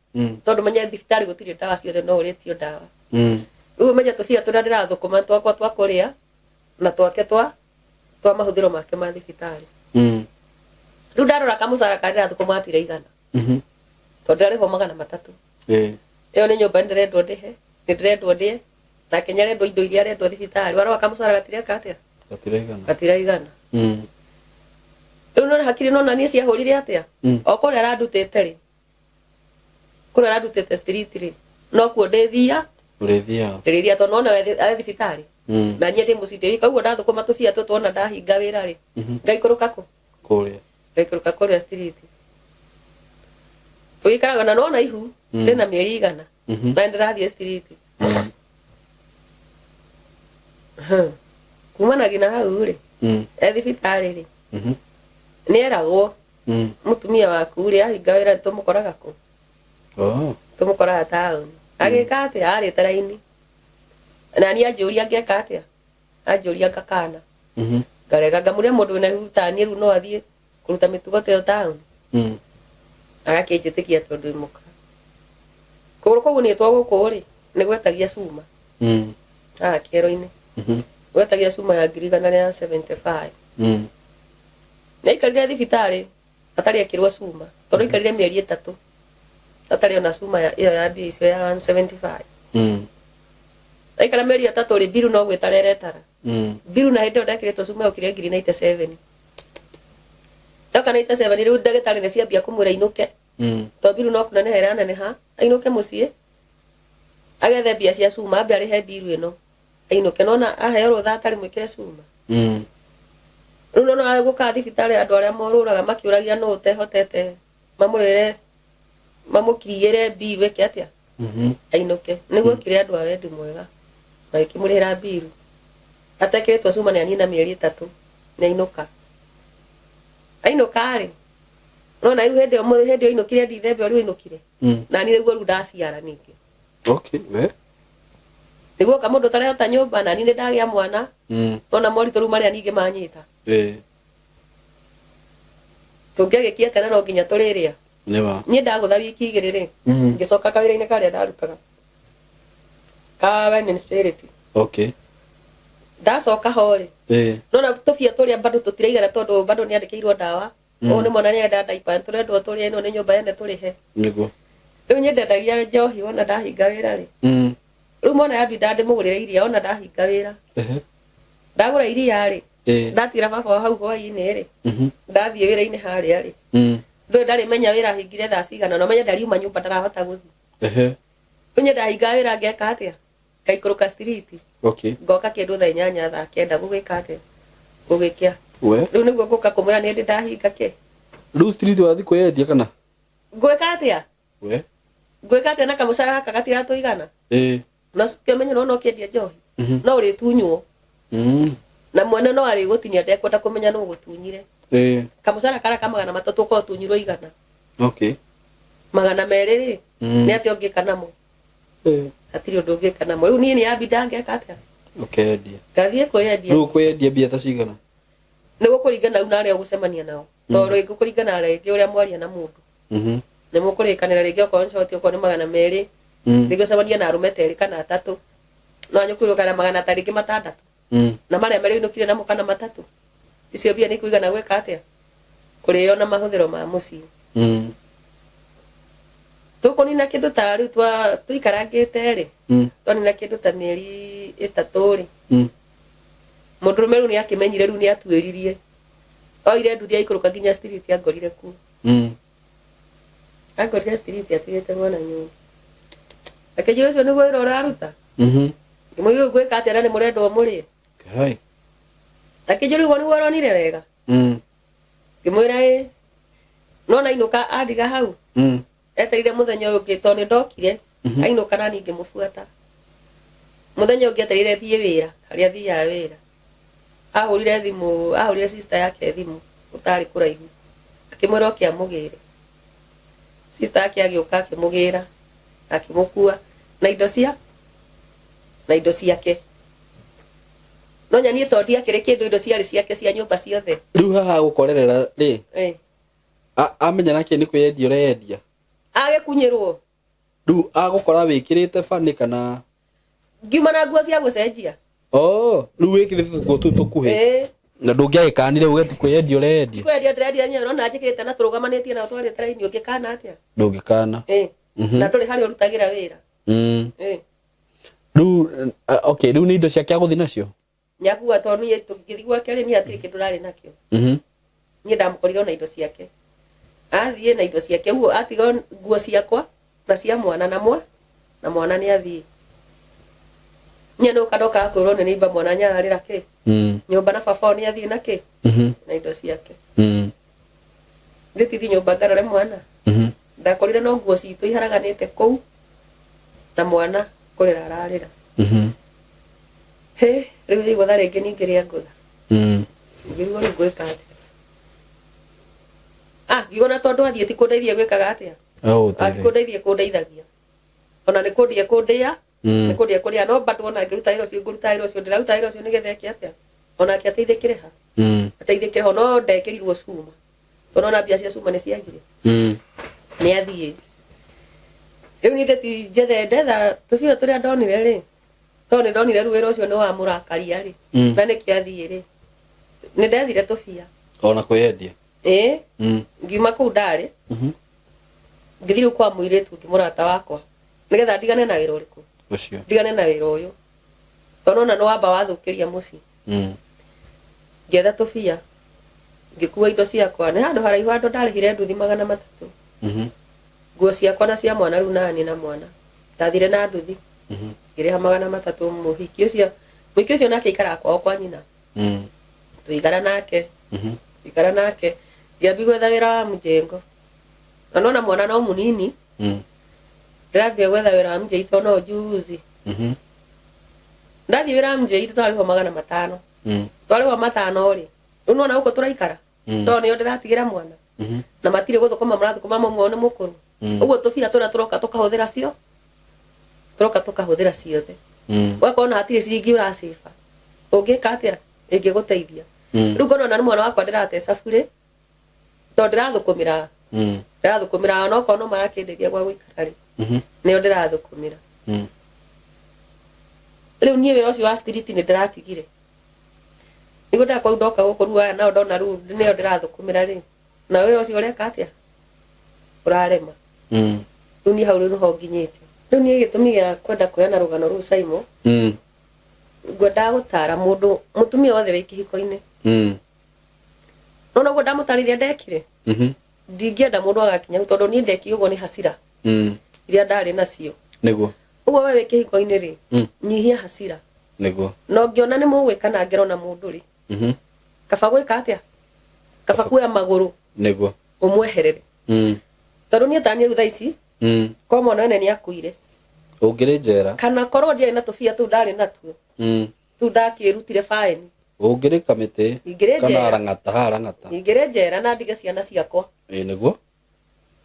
tondũ menye thibitarĩ gũtirĩ ndawa ciothe, no ũrĩtio ndawa. Rĩu ũmenye tũbia tũrĩa ndĩrathũkũma twakwa twa kũrĩa na twake twa mahũthĩro make ma thibitarĩ. Rĩu ndarora kamũcara karĩa ndĩrathũkũma gatiraigana, tondũ ndĩrarĩhwo 300. Ĩyo nĩ nyũmba nĩndĩrendwo ndĩhe, nĩndĩrendwo ndĩe, nake nĩarendwo indo iria arendwo thibitarĩ. Warora kamũcara gatireka atĩa? Gatiraigana. Gatiraigana. Rĩu nona hakiri, nona niĩ ciahũrire atĩa? O kũrĩa arandutĩte rĩ, kũrĩa arandutĩte street rĩ, nokuo ndĩthia. Ũrĩthiaga. Ndĩrĩthia tondũ nona we arĩ thibitarĩ na niĩ ndĩ mũciĩ ndĩ wika. Ũguo ndathũkũma tũbia tũ tuona ndahinga wĩra rĩ, ngaikũrũka kũ? Kũrĩa. Ngaikũrũka kũrĩa street tũgĩikaraga na nona ihu ndĩna mĩeri 100 na ndĩrathiĩ street. Kumanagia na hau rĩ, e thibitarĩ rĩ, nĩeragwo, "Mũtumia waku rĩ, ahinga wĩra tũmũkoraga kũ?" Oh. "Tũmũkoraga taũni." Agĩka atĩa? Arĩte raini na niĩ anjũria ngeka atĩa? Anjũria ngakana, ngarega, ngamũria mũndũ wĩna ihu ta niĩ rĩu no athiĩ kũruta mĩtugo ta ĩyo taũni? Agakĩnjĩtĩkia tondũ wĩ mũka. Kũgũrũ kũu nĩtwo gũkũ rĩ, nĩ gwetagia cuma haha kĩero-inĩ. Gwetagia cuma ya 175,000. Nĩ aikarire thibitarĩ atarĩ ekĩrwo cuma, tondũ aikarire mĩeri 3 atarĩ ona cuma ĩyo ya mbia icio ya 175. Aikara mĩeri 3 rĩ, biru no gwĩtara ĩretara. Biru na hĩndĩ ĩyo ndekĩrĩtwo cuma yokire ngiri 97. Yoka 97 rĩu ndagĩtarĩ nĩ ciambia kũmwĩra inũke, tondũ biru no kũneneha ĩraneneha. Ainũke mũciĩ agethe mbia cia cuma, ambe arĩhe biru ĩno, ainũke. Nona aheo rũtha atarĩ mwĩkĩre cuma. Rĩu nona gũka thibitarĩ andũ arĩa morũraga makĩũragia nũ ũtehotete, mamũrĩre, mamũkiriĩre mbiru ĩke atĩa? Ainũke. Nĩguo kire andũ a wendi mwega magĩkĩmũrĩhĩra mbiru atekĩrĩtwo cuma. Nĩ anina mĩeri 3 nĩ ainũka. Ainũka rĩ, nona rĩu hĩndĩ ĩyo hĩndĩ ĩyo ainũkire Dithemba ũrĩa ainũkire, na niĩ nĩguo rĩu ndaciara ningĩ. Okay. We. Nĩguo ka mũndũ ũtarehota nyũmba, na niĩ nĩ ndagĩa mwana. Nona moritũ rĩu marĩa ningĩ manyita, tũngĩagĩkia tena no nginya tũrĩrĩa. Nĩ ma. Niĩ ndagũtha wiki 2 rĩ, ngĩcoka kawĩra-inĩ karĩa ndarutaga ka wine and spirit. Ndacoka ho rĩ, nona tũbia tũrĩa bado tũtiraigana, tondũ bado nĩ andĩkĩirwo ndawa. Ũũ nĩ mwana nĩenda ndaipa, tũrendwo tũrĩe, ĩno nĩ nyũmba yene tũrĩhe. Rĩu niĩ ndendagia njohi wona ndahinga wĩra rĩ. Rĩu mwana yambinda ndĩmũgũrĩre iria ona ndahinga wĩra. Ndagũra iria rĩ, ndatigĩra baba wa hau hwainĩ rĩ, ndathiĩ wĩra-inĩ harĩa rĩ, ndũĩ ndarĩ menya wĩra hingire thaa cigana, na ũmenye ndariuma nyũmba ndarahota gũthiĩ. Rĩu niĩ ndahinga wĩra ngeka atĩa? Ngaikũrũka street. Ngoka kĩndũ thaa 8, thaa 9, gũgĩka atĩa? Gũgĩkĩa. We. Rĩu nĩguo ngũka kũmwĩra nĩ ndĩ ndahinga kĩ. Rĩu street wathi kwĩyendia kana? Ngwĩka atĩa? We. Ngwĩka atĩa na kamũcara gaka gatiratũigana? Na ũmenye nona ũkĩendia njohi no ũrĩtunywo, na mwene no arĩgũtinia, ndekwenda kũmenya nũ ũgũtunyire. Kamũcara karĩa ka 300 ũkorwo ũtunyirwo 100. 200 rĩ, nĩ atĩa ũngĩka namo? Hatirĩ ũndũ ũngĩka namo. Rĩu niĩ nĩ yambinda ngeka atĩa? Ũkendia. Ngathiĩ kwĩyendia. Rĩu ũkwĩyendia mbia ta cigana? Nĩ gũkũringana rĩu na arĩa ũgũcemania nao, tondũ rĩngĩ kũringana na rĩngĩ ũrĩa mwaria na mũndũ, nĩ mũkũrĩkanĩra rĩngĩ okorwo nĩ coti, okorwo nĩ 200. Rĩngĩ ũcemanie na arũme ta erĩ kana atatũ, no anyũkwĩrwo na magana ta rĩngĩ 600, na marĩa merĩ ũinũkire namo kana matatũ, icio mbia nĩ kũigana gwĩka atĩa? Kũrĩo na mahũthĩro ma mũciĩ. Tũkũnina kĩndũ ta rĩu tũikarangĩte rĩ, twanina kĩndũ ta mĩeri 3 rĩ, mũndũrũme rĩu nĩ akĩmenyire, rĩu nĩ atuĩririe, oire nduthi aikũrũka nginya street, angorire kuo. Angorire street atigĩte mwana nyũmba, akĩnjĩra, "Ũcio nĩguo wĩra ũraruta?" Ngĩmwĩra, "Rĩu ngwĩka atĩa na nĩ mũrendwo mũrĩe?" Kai. Akĩnjĩra, "Ũguo nĩguo ũronire wega?" Ngĩmwĩra, "Ĩ." Nona ainũka andiga hau, etereire mũthenya ũyũ ũngĩ, tondũ nĩ ndokire ainũka na niĩ ngĩmũbuata. Mũthenya ũngĩ etereire thiĩ wĩra harĩa thiaga wĩra, ahũrire thimũ, ahũrire sister yake thimũ ũtarĩ kũraihu, akĩmwĩra oke amũgĩre. Sister yake agĩũka akĩmũgĩra, akĩmũkua. Na indo cia na indo ciake no nyanie to ndiakĩrĩ kĩndũ, indo ciarĩ ciake cia nyũmba ciothe. Rĩu haha gũkorerera rĩ, amenya nake nĩ kwĩyendia ũreyendia. Agĩkunyĩrwo. Rĩu agũkora wĩkĩrĩte bani kana? Ngiuma na nguo cia gũcenjia. Oh, rĩu wĩkĩrĩte tũkuo tũu tũkuhĩ. Ĩĩ. Na ndũngĩagĩkanire uge ti kwĩyendia ũreyendia. Kwendia ndĩrendia, nyewe ũrona njĩkĩrĩte na tũrũgamanĩtie nao twarĩte raini, ũngĩkana atĩa? Ndũngĩkana. Ĩĩ. Na ndũrĩ harĩa ũrutagĩra wĩra. Ĩĩ. Rĩu okay, rĩu nĩ indo ciake agũthiĩ nacio. Nyakua tondũ niĩ tũngĩthiĩ gwake rĩ, niĩ hatirĩ kĩndũ rarĩ nakĩo. Niĩ ndamũkorire na indo ciake, athiĩ na indo ciake ũguo atiga nguo ciakwa na cia mwana na mwana nĩ athiĩ. Niĩ nũka ndokaga kwĩrwo nĩ nĩimba mwana nyararĩra kĩ nyũmba na baba nĩ athiĩ na kĩ na indo ciake. Thĩ tithi nyũmba ngarore mwana. Ndakorire no nguo citũ iharaganĩte kũu na mwana kũrĩra ararĩra. Hĩ, rĩu nĩ igũtha rĩngĩ ningĩ rĩa ngũtha. Ngĩrigwo rĩu ngwĩka atĩa. Ah, ngiuga na tondũ athiĩ ti kũndeithia gwĩkaga atĩa. Oh, Ah, ti kũndeithia kũndeithagia, ona nĩ kũndia kũndĩa. Nĩ kũndĩa kũrĩa, no bado ona ngĩruta wĩra ũcio, ngũruta wĩra ũcio, ndĩraruta wĩra ũcio nĩgetha eke atĩa, onake ateithĩkĩre ha. Ateithĩkĩre ho, no ndekĩrirwo cuma tondũ ona mbia cia cuma nĩ ciagire. Nĩ athiĩ. Rĩu niĩ ti njethe ndetha tũbio tũrĩa ndonire rĩ, tondũ nĩ ndonire rĩu wĩra ũcio nĩ wamũrakaria rĩ. Na nĩkĩo athiĩ rĩ, nĩ ndethire tũbia. Ona kwĩyendia. Ĩĩ. Ngiuma kũu ndarĩ, ngĩthiĩ rĩu kwa mũirĩtu ũngĩ mũrata wakwa nĩgetha ndigane na wĩra ũrĩkũ. Ũcio. Ndigane na wĩra ũyũ tondũ ona nĩ wamba wathũkĩria mũciĩ. Ngĩetha tũbia, ngĩkua indo ciakwa, nĩ handũ haraihu, handũ ndarĩhire nduthi 300. Nguo ciakwa na cia mwana, rĩu nani na mwana ndathire na nduthi. Ngĩrĩha 300. Mũhiki ũcio nake aikaraga kwao kwa nyina. Tũikara nake. Tũikara nake, ngĩambia gwetha wĩra wa mjengo na nona mwana no mũnini. Ndĩrambia gwetha wĩra wa mjengo no juzi. Ndathiĩ wĩra wa mjengo twarĩhwo 500. Twarĩhwo 500 rĩ, rĩu nona gũkũ tũraikara. Tondũ nĩo ndĩratigĩra mwana. Na matirĩ gũthũkũma, marathũkũma mamwe nĩ mũkũrũ. Ũguo tũbia tũrĩa tũroka tũkahũthĩra cio, tũroka tũkahũthĩra ciothe. Ũgakorwo na hatirĩ ciringi ũracĩba ũngĩka atĩa ĩngĩgũteithia. Rĩu ngona ona nĩ mwana wakwa ndĩrateca burĩ tondũ ndĩrathũkũmĩra. Ndĩrathũkũmĩra ona okorwo no marakĩndeithia gwa gũikara rĩ, nĩo ndĩrathũkũmĩra. Rĩu niĩ wĩra ũcio wa street nĩ ndĩratigire nĩguo ndakwa. Rĩu ndoka gũkũ, rĩu aya nao ndona rĩu nĩo ndĩrathũkũmĩra rĩ, na wĩra ũcio ũreka atĩa, ũrarema. Rĩu niĩ hau rĩu nĩho nginyĩte. Rĩu niĩ gĩtũmi gĩa kwenda kũheana rũgano rũu, Simon, ngwendaga gũtara mũndũ mũtumia wothe wĩ kĩhiko-inĩ. No noguo ndamũtarĩria ndekire. Ndingĩenda mũndũ agakinya hau tondũ niĩ ndekire ũguo nĩ hasira iria ndarĩ nacio. Ũguo we wĩ kĩhiko-inĩ rĩ, nyihia hasira. Na ũngĩona nĩ mũgwĩka na ngero na mũndũ rĩ, kaba gwĩka atĩa, kaba kuoya magũrũ. Ũmweherere. Tondũ niĩ taniĩ rĩu thaa ici korwo mwana wene nĩ akuire Ũngĩrĩ njera. Kana korwo ndiarĩ na tũbia tũu ndarĩ natuo. Tũu ndakĩrutire baĩni. Ũngĩrĩ kamĩtĩ. Ingĩrĩ kana njera. Rang'ata haha Rang'ata. Ingĩrĩ njera na ndige ciana ciakwa. Ĩĩ, nĩguo.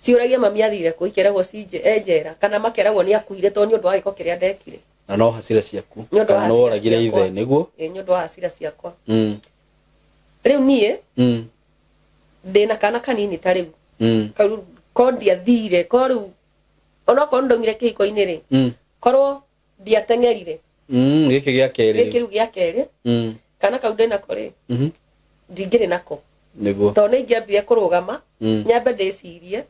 Ciũragia mami athire kũ, ikeragwo cinje e njera kana makeragwo nĩ akuire tondũ nĩ ũndũ wa gĩko kĩrĩa ndekire. Na no hasira ciaku. Nĩ ũndũ wa Kana hasira nĩ woragire ciakwa. ithe, nĩguo. Ĩĩ, nĩ ũndũ wa hasira ciakwa. Rĩu niĩ ndĩna kana kanini ta rĩu. Kau ko ndiathire, ko rĩu onokorwo nĩ ndaumire kĩhiko-inĩ rĩ, korwo ndiateng'erire. Gĩkĩ gĩa kerĩ. Gĩkĩ rĩu gĩa kerĩ. Kana kau ndĩnako rĩ, ndingĩrĩ nako. Tondũ nĩ ingĩambire kũrũgama, nyambe ndĩcirie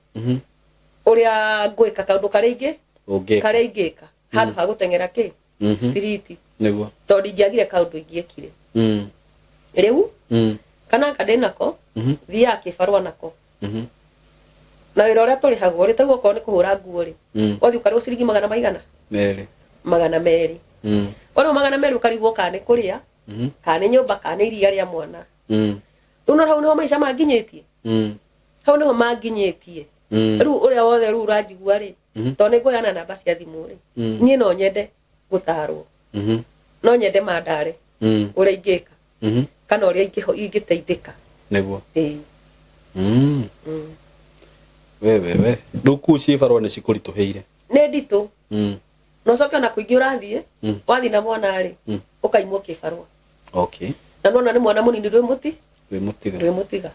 ũrĩa ngwĩka kaũndũ karĩa ingĩ Ũngĩka. Karĩa ingĩka handũ ha gũteng'era kĩ street. Tondũ ndingĩagire kaũndũ ingĩekire. Rĩu kana aka ndĩnako, thiaga kĩbarũa nako. Na wĩra ũrĩa tũrĩhagwo rĩ, taguo okorwo nĩ kũhũra nguo rĩ, wathiĩ ũkarĩhwo ciringi magana maigana? 2. 200. Warĩhwo 200 ũkarigwo kana nĩ kũrĩa, kana nĩ nyũmba, kana nĩ iria rĩa mwana. Rĩu no hau nĩho maica manginyĩtie. Hau nĩho manginyĩtie. Rĩu ũrĩa wothe rĩu ũranjigua rĩ, tondũ nĩ ngũheana namba cia thimũ rĩ, niĩ no nyende gũtarwo. No nyende mandare ũrĩa ingĩka kana ũrĩa ingĩteithĩka. Ĩĩ. We we we, rĩu kũu ciĩbarũa nĩ cikũritũhĩire. Nĩ nditũ. Na ũcoke ona kũingĩ ũrathiĩ, wathiĩ na mwana rĩ, ũkaimwo kĩbarũa. Na nona nĩ mwana mũnini, ndwĩmũti Wĩmũtiga. Ndwĩmũtiga.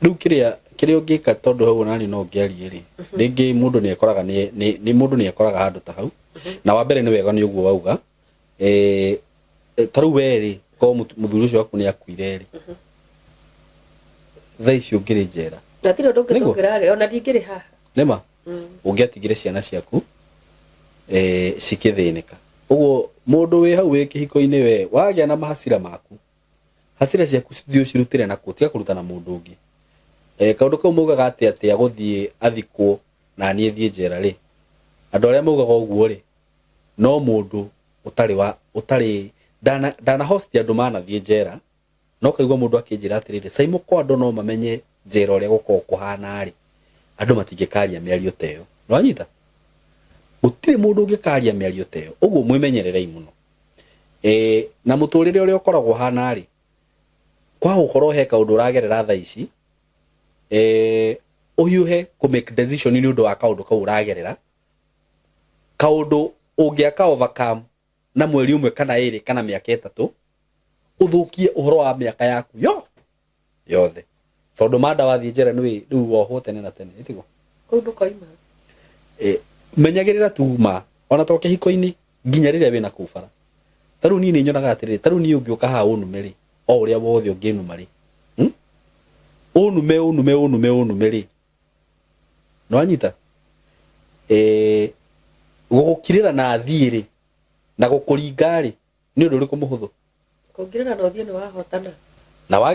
Rĩu kĩrĩa ũngĩka, tondũ hau onani no ngĩarie rĩ, rĩngĩ mũndũ nĩ ekoraga nĩ mũndũ nĩ ekoraga handũ ta hau. Na wa mbere nĩ wega nĩ ũguo wauga, ta rĩu we rĩ, korwo mũthuri ũcio waku nĩ akuire rĩ, thaa ici ũngĩrĩ njera. Gatirĩ ũndũ ũngĩ. Nĩguo. Tũngĩrarĩ ona ndingĩrĩ haha. Nĩma ũngĩatigire ciana ciaku cikĩthĩnĩka ũguo. Mũndũ wĩ hau wĩ kĩhiko-inĩ, we wagĩa na mahasira maku, hasira ciaku cithiĩ ũcirutĩre nakuo, tiga kũruta na mũndũ ũngĩ. Kaũndũ kau maugaga atĩ agũthiĩ athikwo na niĩ thiĩ njera rĩ, andũ arĩa maugaga ũguo rĩ, no mũndũ ũtarĩ wa ũtarĩ ndana host andũ manathiĩ njera. No kaigua mũndũ akĩnjĩra atĩrĩrĩ, Saimo, ko andũ no mamenye njera ũrĩa gũkoragwo kũhana rĩ, andũ matingĩkaria mĩario ta ĩyo. Nĩwanyita? Gũtirĩ mũndũ ũngĩkaria mĩario ta ĩyo. Ũguo mwĩmenyererei mũno. Na mũtũrĩre ũrĩa ũkoragwo ũhana rĩ, kwa gũkorwo he kaũndũ ũragerera thaa ici, ũhiũhe kũ make decision nĩ ũndũ wa kaũndũ kau ũragerera, kaũndũ ũngĩaka overcome na mweri ũmwe kana 2 kana mĩaka 3, ũthũkie ũhoro wa mĩaka yaku yo yothe, tondũ manda wathiĩ njera nĩ rĩu wohwo tene na tene, ĩtiguo? Kũu ndũkoima. Menyagĩrĩra tu ma ona to kĩhiko-inĩ, nginya rĩrĩa wĩna kũu bara. Ta rĩu niĩ nĩ nyonaga atĩrĩrĩ, ta rĩu niĩ ũngĩũka haha ũnume rĩ, o ũrĩa wothe ũngĩnuma rĩ, Ũnume, ũnume, ũnume, ũnume rĩ, nĩwanyita? Gũgũkirĩra na thiĩ rĩ, na gũkũringa rĩ, nĩ ũndũ ũrĩkũ mũhũthũ? Kũngirĩra na ũthiĩ nĩ wahotana.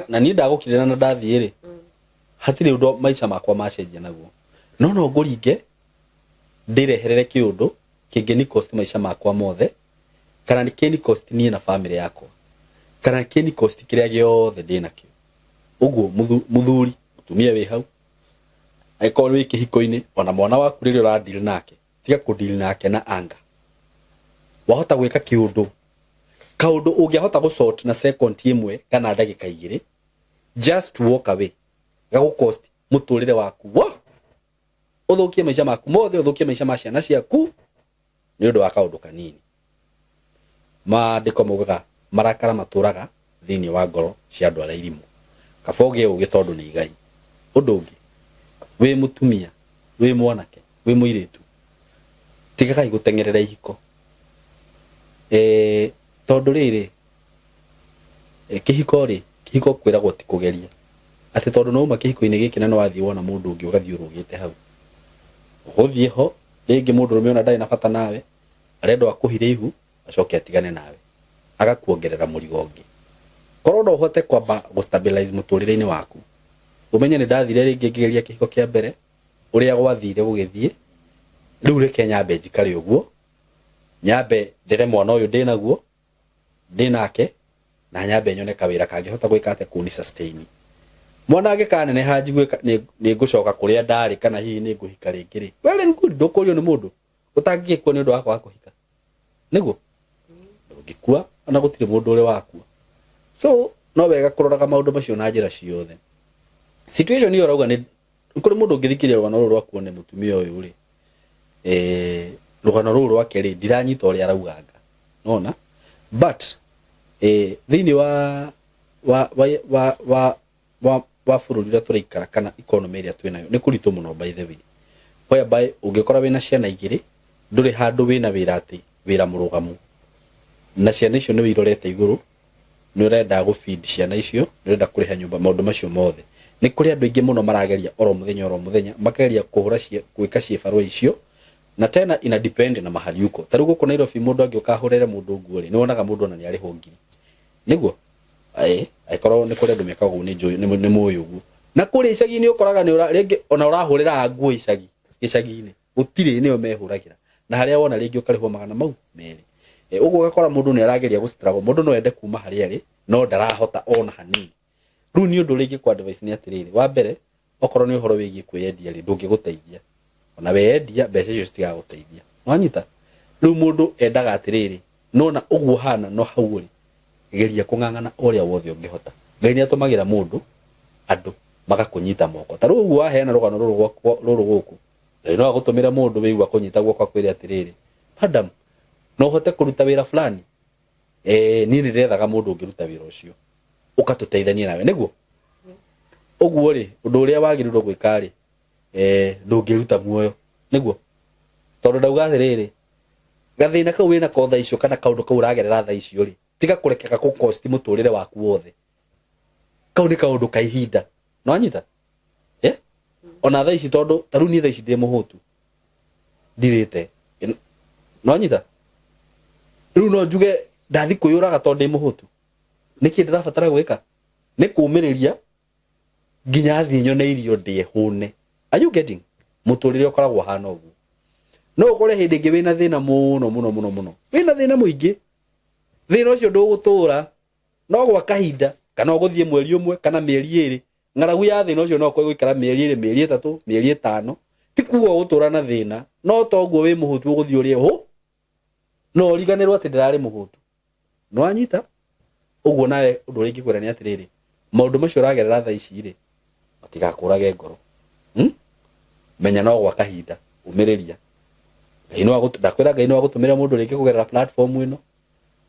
Na niĩ ndagũkirĩra na ndathiĩ rĩ, hatirĩ ũndũ maica makwa macenjia naguo. No ngũringe ndĩreherere kĩũndũ kĩngĩni cost maica makwa mothe, kana nĩ kĩni cost niĩ na family yakwa, kana kĩni cost kĩrĩa gĩothe ndĩ nakĩo. Ũguo mũthuri, mũtumia wĩ hau, angĩkorwo wĩ kĩhiko-inĩ, ona mwana waku rĩrĩa ũradeal nake, tiga kũdeal nake na anga. Wahota gwĩka kĩũndũ, kaũndũ ũngĩahota gũsort na second 1 kana ndagĩka 2, just to walk away, gagũcost mũtũrĩre waku wo, ũthũkie maica maku mothe, ũthũkie maica ma ciana ciaku nĩ ũndũ wa kaũndũ kanini. Maandĩko maugaga marakara matũraga thĩinĩ wa ngoro cia andũ arĩa irimũ. Kaba ũgĩe ũgĩ, tondũ nĩ igai. Ũndũ ũngĩ, wĩ mũtumia, wĩ mwanake, wĩ mũirĩtu, tigagai gũteng'erera ihiko, tondũ rĩrĩ, kĩhiko rĩ, kĩhiko kwĩragwo ti kũgeria atĩ tondũ nĩ wauma kĩhiko-inĩ gĩkĩ na nĩ wathiĩ wona mũndũ ũngĩ, ũgathiĩ ũrũgĩte hau, ũgũthiĩ ho rĩngĩ mũndũrũme ona ndarĩ na bata nawe, arenda akũhire ihu acoke atigane nawe, agakuongerera mũrigo ũngĩ. Korwo no ũhote kwamba gũ stabilize mũtũrĩre-inĩ waku, ũmenye nĩ ndathire rĩngĩ ngĩgeria kĩhiko kĩa mbere, ũrĩa gwathire gũgĩthiĩ, rĩu reke nyambe njikare ũguo, nyambe ndere mwana ũyũ ndĩ naguo, ndĩ nake, na nyambe nyone kawĩra kangĩhota gwĩka atĩa kũni sustain. Mwana angĩkaneneha njigue nĩ ngũcoka kũrĩa ndarĩ, kana hihi nĩ ngũhika rĩngĩ rĩ, well and good. Ndũkũrio nĩ mũndũ ũtangĩgĩkua nĩ ũndũ wa kwaga kũhika, nĩguo ndũngĩkua, ona gũtirĩ mũndũ ũrĩ wakua. So no wega kũroraga maũndũ macio na njĩra ciothe. Situation ĩyo ũrauga, nĩ kũrĩ mũndũ ũngĩthikĩrĩria rũgano rũrũ rwaku one mũtumia ũyũ rĩ, rũgano rũrũ rwake rĩ, ndiranyita ũrĩa arauganga nona, but thĩinĩ wa bũrũri ũrĩa tũraikara kana economy ĩrĩa twĩnayo, nĩ kũritũ mũno, by the way, whereby ũngĩkora wĩna ciana 2, ndũrĩ handũ wĩna wĩra, atĩ wĩra mũrũgamu, na ciana icio nĩ irorete igũrũ, nĩ ũrenda gũ feed ciana icio, nĩ ũrenda kũrĩha nyũmba, maũndũ macio mothe. Nĩ kũrĩ andũ aingĩ mũno marageria oro mũthenya oro mũthenya, makageria kũhũra gwĩka ciĩbarũa icio. Na tena ina depend na mahali uko. Ta rĩu gũkũ Nairobi, mũndũ angĩũka ahũrĩre mũndũ nguo rĩ, nĩ wonaga mũndũ ona nĩ arĩhwo ngiri, nĩguo angĩkorwo nĩ kũrĩ andũ mekaga ũguo, nĩ njũĩ nĩ mũĩ ũguo. Na kũrĩa icagi-inĩ ũkoraga nĩ rĩngĩ ona ũrahũrĩra nguo icagi, gĩcagi-inĩ gũtirĩ, nĩo mehũragĩra, na harĩa wona rĩngĩ ũkarĩhwo 200. Ũguo ũgakora mũndũ nĩ arageria gũ struggle. Mũndũ no ende kuma harĩa arĩ, no ndarahota ona hanini. Rĩu nĩ ũndũ ũrĩa ingĩkũ advice nĩ atĩrĩrĩ, wa mbere, okorwo nĩ ũhoro wĩgiĩ kwĩyendia rĩ, ndũngĩgũteithia. Ona weyendia, mbeca icio citigagũteithia. Wanyita? Rĩu mũndũ endaga atĩrĩrĩ, nona ũguo hana no hau ũrĩ, geria kũng'ang'ana ũrĩa wothe ũngĩhota. Ngai nĩ atũmagĩra mũndũ, andũ magakũnyita moko. Ta rĩu ũguo waheana rũgano rũrũ rũrũ gũkũ, Ngai no agũtũmĩre mũndũ wĩigua kũnyita guoko akwĩre atĩrĩrĩ, Madam, no ũhote kũruta wĩra fulani? Niĩ nĩ ndĩrethaga mũndũ ũngĩruta wĩra ũcio, ũkatũteithania nawe nĩguo. Ũguo rĩ, ũndũ ũrĩa wagĩrĩirwo gwĩka rĩ, ndũngĩruta muoyo nĩguo, tondũ ndauga atĩrĩrĩ, gathĩna kau wĩnako thaa icio kana kaũndũ kau ũragerera thaa icio rĩ, tiga kũreka gakũkosti mũtũrĩre waku wothe. Kau nĩ kaũndũ ka ihinda, nĩwanyita? Ona thaa ici, tondũ ta rĩu niĩ thaa ici ndĩ mũhũtu, ndirĩte, nĩwanyita? Rĩu no njuge ndathi kwĩyũraga tondũ ndĩ mũhũtu? Nĩkĩ ndĩrabatara gwĩka nĩ kũmĩrĩria nginya thiĩ nyone irio ndĩe hũne. Are you getting? Mũtũrĩre ũkoragwo ũhana ũguo. No ũkore hĩndĩ ĩngĩ wĩna thĩna mũno mũno mũno mũno, wĩna thĩna mũingĩ, thĩna ũcio ndũgũtũra no gwa kahinda, kana ũgũthiĩ mweri ũmwe kana mĩeri 2. Ng'aragu ya thĩna ũcio no ũkorwo ĩgũikara mĩeri 2, mĩeri 3, mĩeri 5. Ti kuga ũgũtũra na thĩna, no toguo wĩ mũhũtu ũgũthiĩ ũrĩe hũ, no ũriganĩrwo atĩ ndĩrarĩ mũhũtu. Nĩwanyita? Ũguo nawe ũndũ ũrĩa ingĩkwĩra nĩ atĩrĩrĩ, maũndũ macio ũragerera thaa ici rĩ, matigakũrage ngoro. Menya no gwa kahinda, ũmĩrĩria. Ngai no agũtũ, ndakwĩra Ngai no agũtũmĩre mũndũ rĩngĩ kũgerera platform ĩno,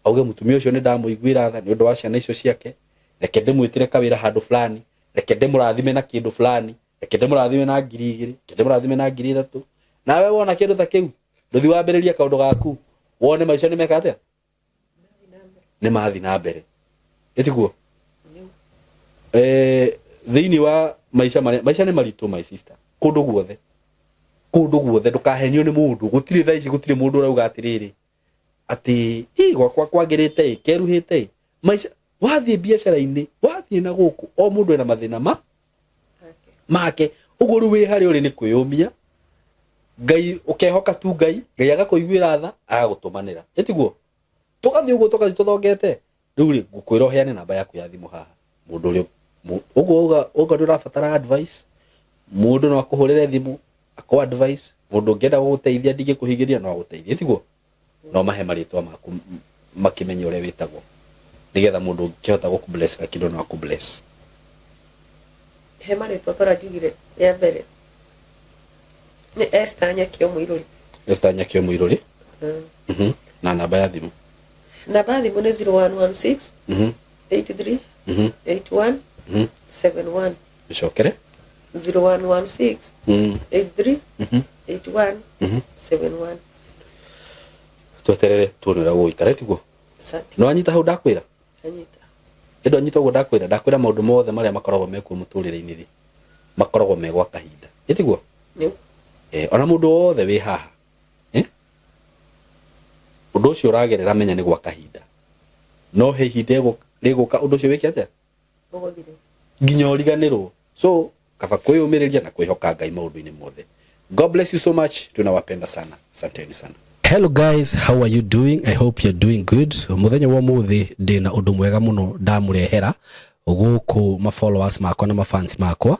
auge mũtumia ũcio nĩ ndamũiguĩra tha nĩ ũndũ wa ciana icio ciake, reke ndĩmwĩtĩre kawĩra handũ fulani, reke ndĩmũrathime na kĩndũ fulani, reke ndĩmũrathime na 2000, reke ndĩmũrathime na 3000. Nawe wona kĩndũ ta kĩu, ndũthi wambĩrĩrie kaũndũ gaku, wone maica nĩ meka atĩa? Nĩ mathi na mbere. Ĩtiguo? Thĩinĩ wa maica marĩa, maica nĩ maritũ my sister, kũndũ guothe. Kũndũ guothe, ndũkahenio nĩ mũndũ. Gũtirĩ thaa ici, gũtirĩ mũndũ ũrauga atĩrĩrĩ, atĩ ĩ gwakwa kwagĩrĩte ĩ, keruhĩte ĩ. Maica, wathiĩ biacara-inĩ, wathiĩ na gũkũ, o mũndũ ena mathĩna ma make. Ũguo rĩu wĩ harĩa ũrĩ nĩ kwĩyũmia, Ngai ũkehoka tu Ngai, Ngai agakũiguĩra tha, agagũtũmanĩra. Ĩtiguo? Tũgathiĩ ũguo, tũgathiĩ tũthongete. Rĩu rĩ, ngũkwĩra ũheane namba yaku ya thimũ haha. Mũndũ ũrĩa, ũguo uga, ũguo nĩ ũrabatara advice, mũndũ no akũhũrĩre thimũ, akũ advice, mũndũ ũngĩenda gũgũteithia ndingĩkũhingĩria no agũteithie, tiguo? No mahe marĩtwa maku makĩmenye ũrĩa wĩtagwo, nĩgetha mũndũ ũngĩhota gũkũ bless na kĩndũ no akũ bless. He marĩtwa tora njugire rĩa mbere nĩ Esther Nyakio Mũirũri. Esther Nyakio Mũirũri. Na namba ya thimũ? Namba ya thimũ nĩ 0116 83 81 71. Ĩcokere. 0116 83 81 71. Tweterere tuone ũrĩa gũgũikara, tiguo? Asante. Nĩ wanyita hau ndakwĩra? Anyita. Ĩ ndwanyita ũguo ndakwĩra? Ndakwĩra maũndũ mothe marĩa makoragwo mekuo mũtũrĩre-inĩ rĩ, makoragwo me gwa kahinda. Ĩ tiguo? Nĩ. Ona mũndũ wothe wĩ haha, ũndũ ũcio ũragerera menya nĩ gwa kahinda. No he ihinda rĩgũka ũndũ ũcio wĩke atĩa? Ũgũthire. Nginya ũriganĩrwo. So kaba kwĩyũmĩrĩria na kwĩhoka Ngai maũndũ-inĩ mothe. God bless you so much. Tunawapenda sana. Asanteni sana. Hello guys, how are you doing? I hope you're doing good. Muthenya wa muthi ndina undu mwega muno ndamurehera guku ma followers makwa na ma fans makwa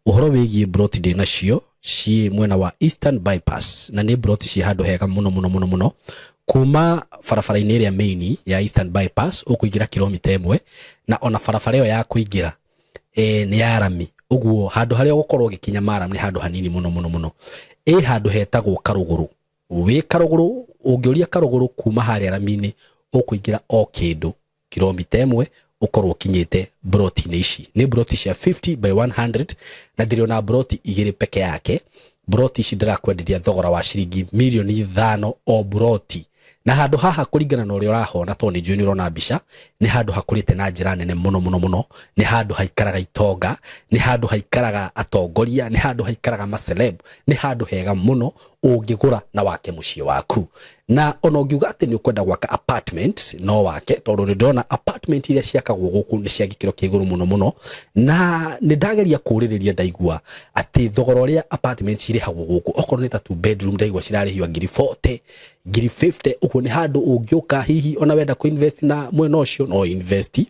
uhoro wigie broti ndina cio ciĩ mwena wa Eastern Bypass, na nĩ broti ciĩ handũ hega mũno mũno mũno mũno, kuma barabara-inĩ ĩrĩa main ya Eastern Bypass ũkũingĩra kilomita 1, na ona barabara ĩyo ya kũingĩra nĩ ya rami, ũguo handũ harĩa ũgũkorwo ũgĩkinya maram nĩ handũ hanini mũno mũno mũno. Ĩ handũ hetagwo Karũgũrũ. Wĩ Karũgũrũ, ũngĩũria Karũgũrũ kuma harĩa rami-inĩ, ũkũingĩra o kĩndũ kilomita 1 ũkorwo ũkinyĩte broti-inĩ ici. Nĩ broti cia 50 by 100, na ndĩrĩ ona broti 2 peke yake. Broti ici ndĩrakwenderia thogora wa ciringi mirioni 5 o broti. Na handũ haha kũringana na ũrĩa ũrahona, tondũ nĩ njũĩ nĩ ũrona mbica, nĩ handũ hakũrĩte na njĩra nene mũno mũno mũno. Nĩ handũ haikaraga itonga, nĩ handũ haikaraga atongoria, nĩ handũ haikaraga maceleb, nĩ handũ hega mũno ũngĩgũra na wake mũciĩ waku. Na ona ũngiuga atĩ nĩ ũkwenda gwaka apartment, no wake, tondũ nĩ ndĩrona apartment iria ciakagwo gũkũ nĩ cia gĩkĩro kĩa igũrũ mũno mũno. Na nĩ ndageria kũũrĩrĩria ndaigua atĩ thogora ũrĩa apartment cirĩhagwo gũkũ, okorwo nĩ ta 2 bedroom ndaigua cirarĩhio ngiri 40, ngiri 50. Ũguo nĩ handũ ũngĩũka hihi ona wenda kũ invest na mwena ũcio no invest.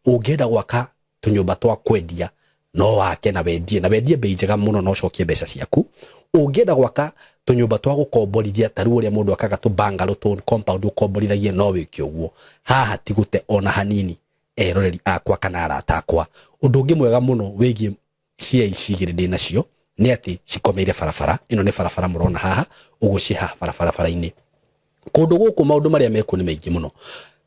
Ũngĩenda gwaka tũnyũmba twa kwendia no wake na wendie, na wendie bei njega mũno na ũcokie mbeca ciaku. Ũngĩenda gwaka tũnyũmba twa gũkomborithia ta rĩu ũrĩa mũndũ akaga tũ bungalow tũ compound ũkomborithagia, no wĩke ũguo. Haha ti gũte ona hanini, eroreri akwa kana arata akwa. Ũndũ ũngĩ mwega mũno wĩgiĩ cia ici igĩrĩ ndĩ nacio nĩ atĩ cikomeire barabara. Ĩno nĩ barabara mũrona haha, ũguo ciĩ haha barabara-inĩ. Kũndũ gũkũ maũndũ marĩa mekuo nĩ maingĩ mũno.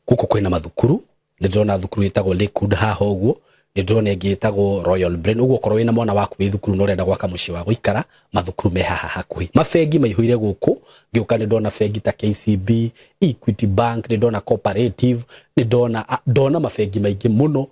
Gũkũ kwĩna mathukuru, nĩ ndĩrona thukuru ĩtagwo Lakewood haha ũguo, nĩ ndĩrona ĩngĩ ĩtagwo Royal Brain. Ũguo okorwo wĩna mwana waku wĩ thukuru na ũrenda gwaka mũciĩ wa gũikara, mathukuru me haha hakuhĩ. Mabengi maihũire gũkũ, ngĩũka nĩ ndona bengi ta KCB, Equity Bank, nĩ ndona Cooperative, nĩ ndona ndona mabengi maingĩ mũno.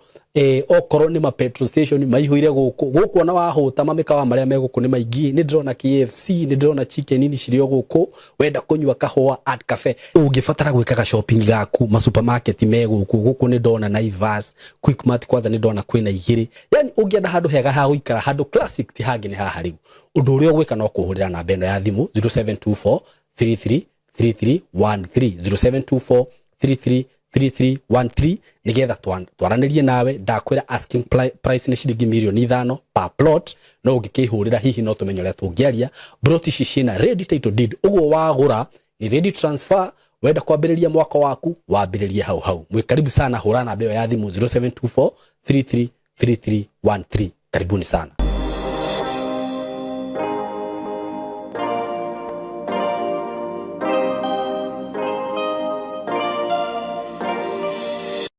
Okorwo nĩ ma petrol station maihũire gũkũ. Gũkũ ona wahũta mamĩkawa marĩa me gũkũ nĩ maingĩ. Nĩ ndĩrona KFC, nĩ ndĩrona Chicken Inn cirĩ o gũkũ. Wenda kũnyua kahũa Art Cafe. Ũngĩbatara gwĩkaga shopping gaku, ma supermarket me gũkũ. Gũkũ nĩ ndona Naivas, Quickmart kwanza nĩ ndona kwĩna igĩrĩ. Yani ũngĩenda handũ hega ha gũikara, handũ classic ti hangĩ nĩ haha rĩu. Ũndũ ũrĩa ũgwĩka no kũhũrĩra namba ĩno ya thimũ 0724 33 3313, 0724 33 3313, nigetha twaranĩrie nawe. Ndakwĩra asking price nĩ ciringi mirioni 5 per plot, no ũngĩkĩhũrĩra hihi no tũmenye ũrĩa tũngĩaria. Plot ici ciĩna ready title deed, ũguo wagũra nĩ ready transfer. Wenda kwambĩrĩria mwaka waku, wambĩrĩrie hau hau. Mwĩ karibu sana. Hũra namba ĩyo ya thimũ 0724 33 3313. Karibuni sana.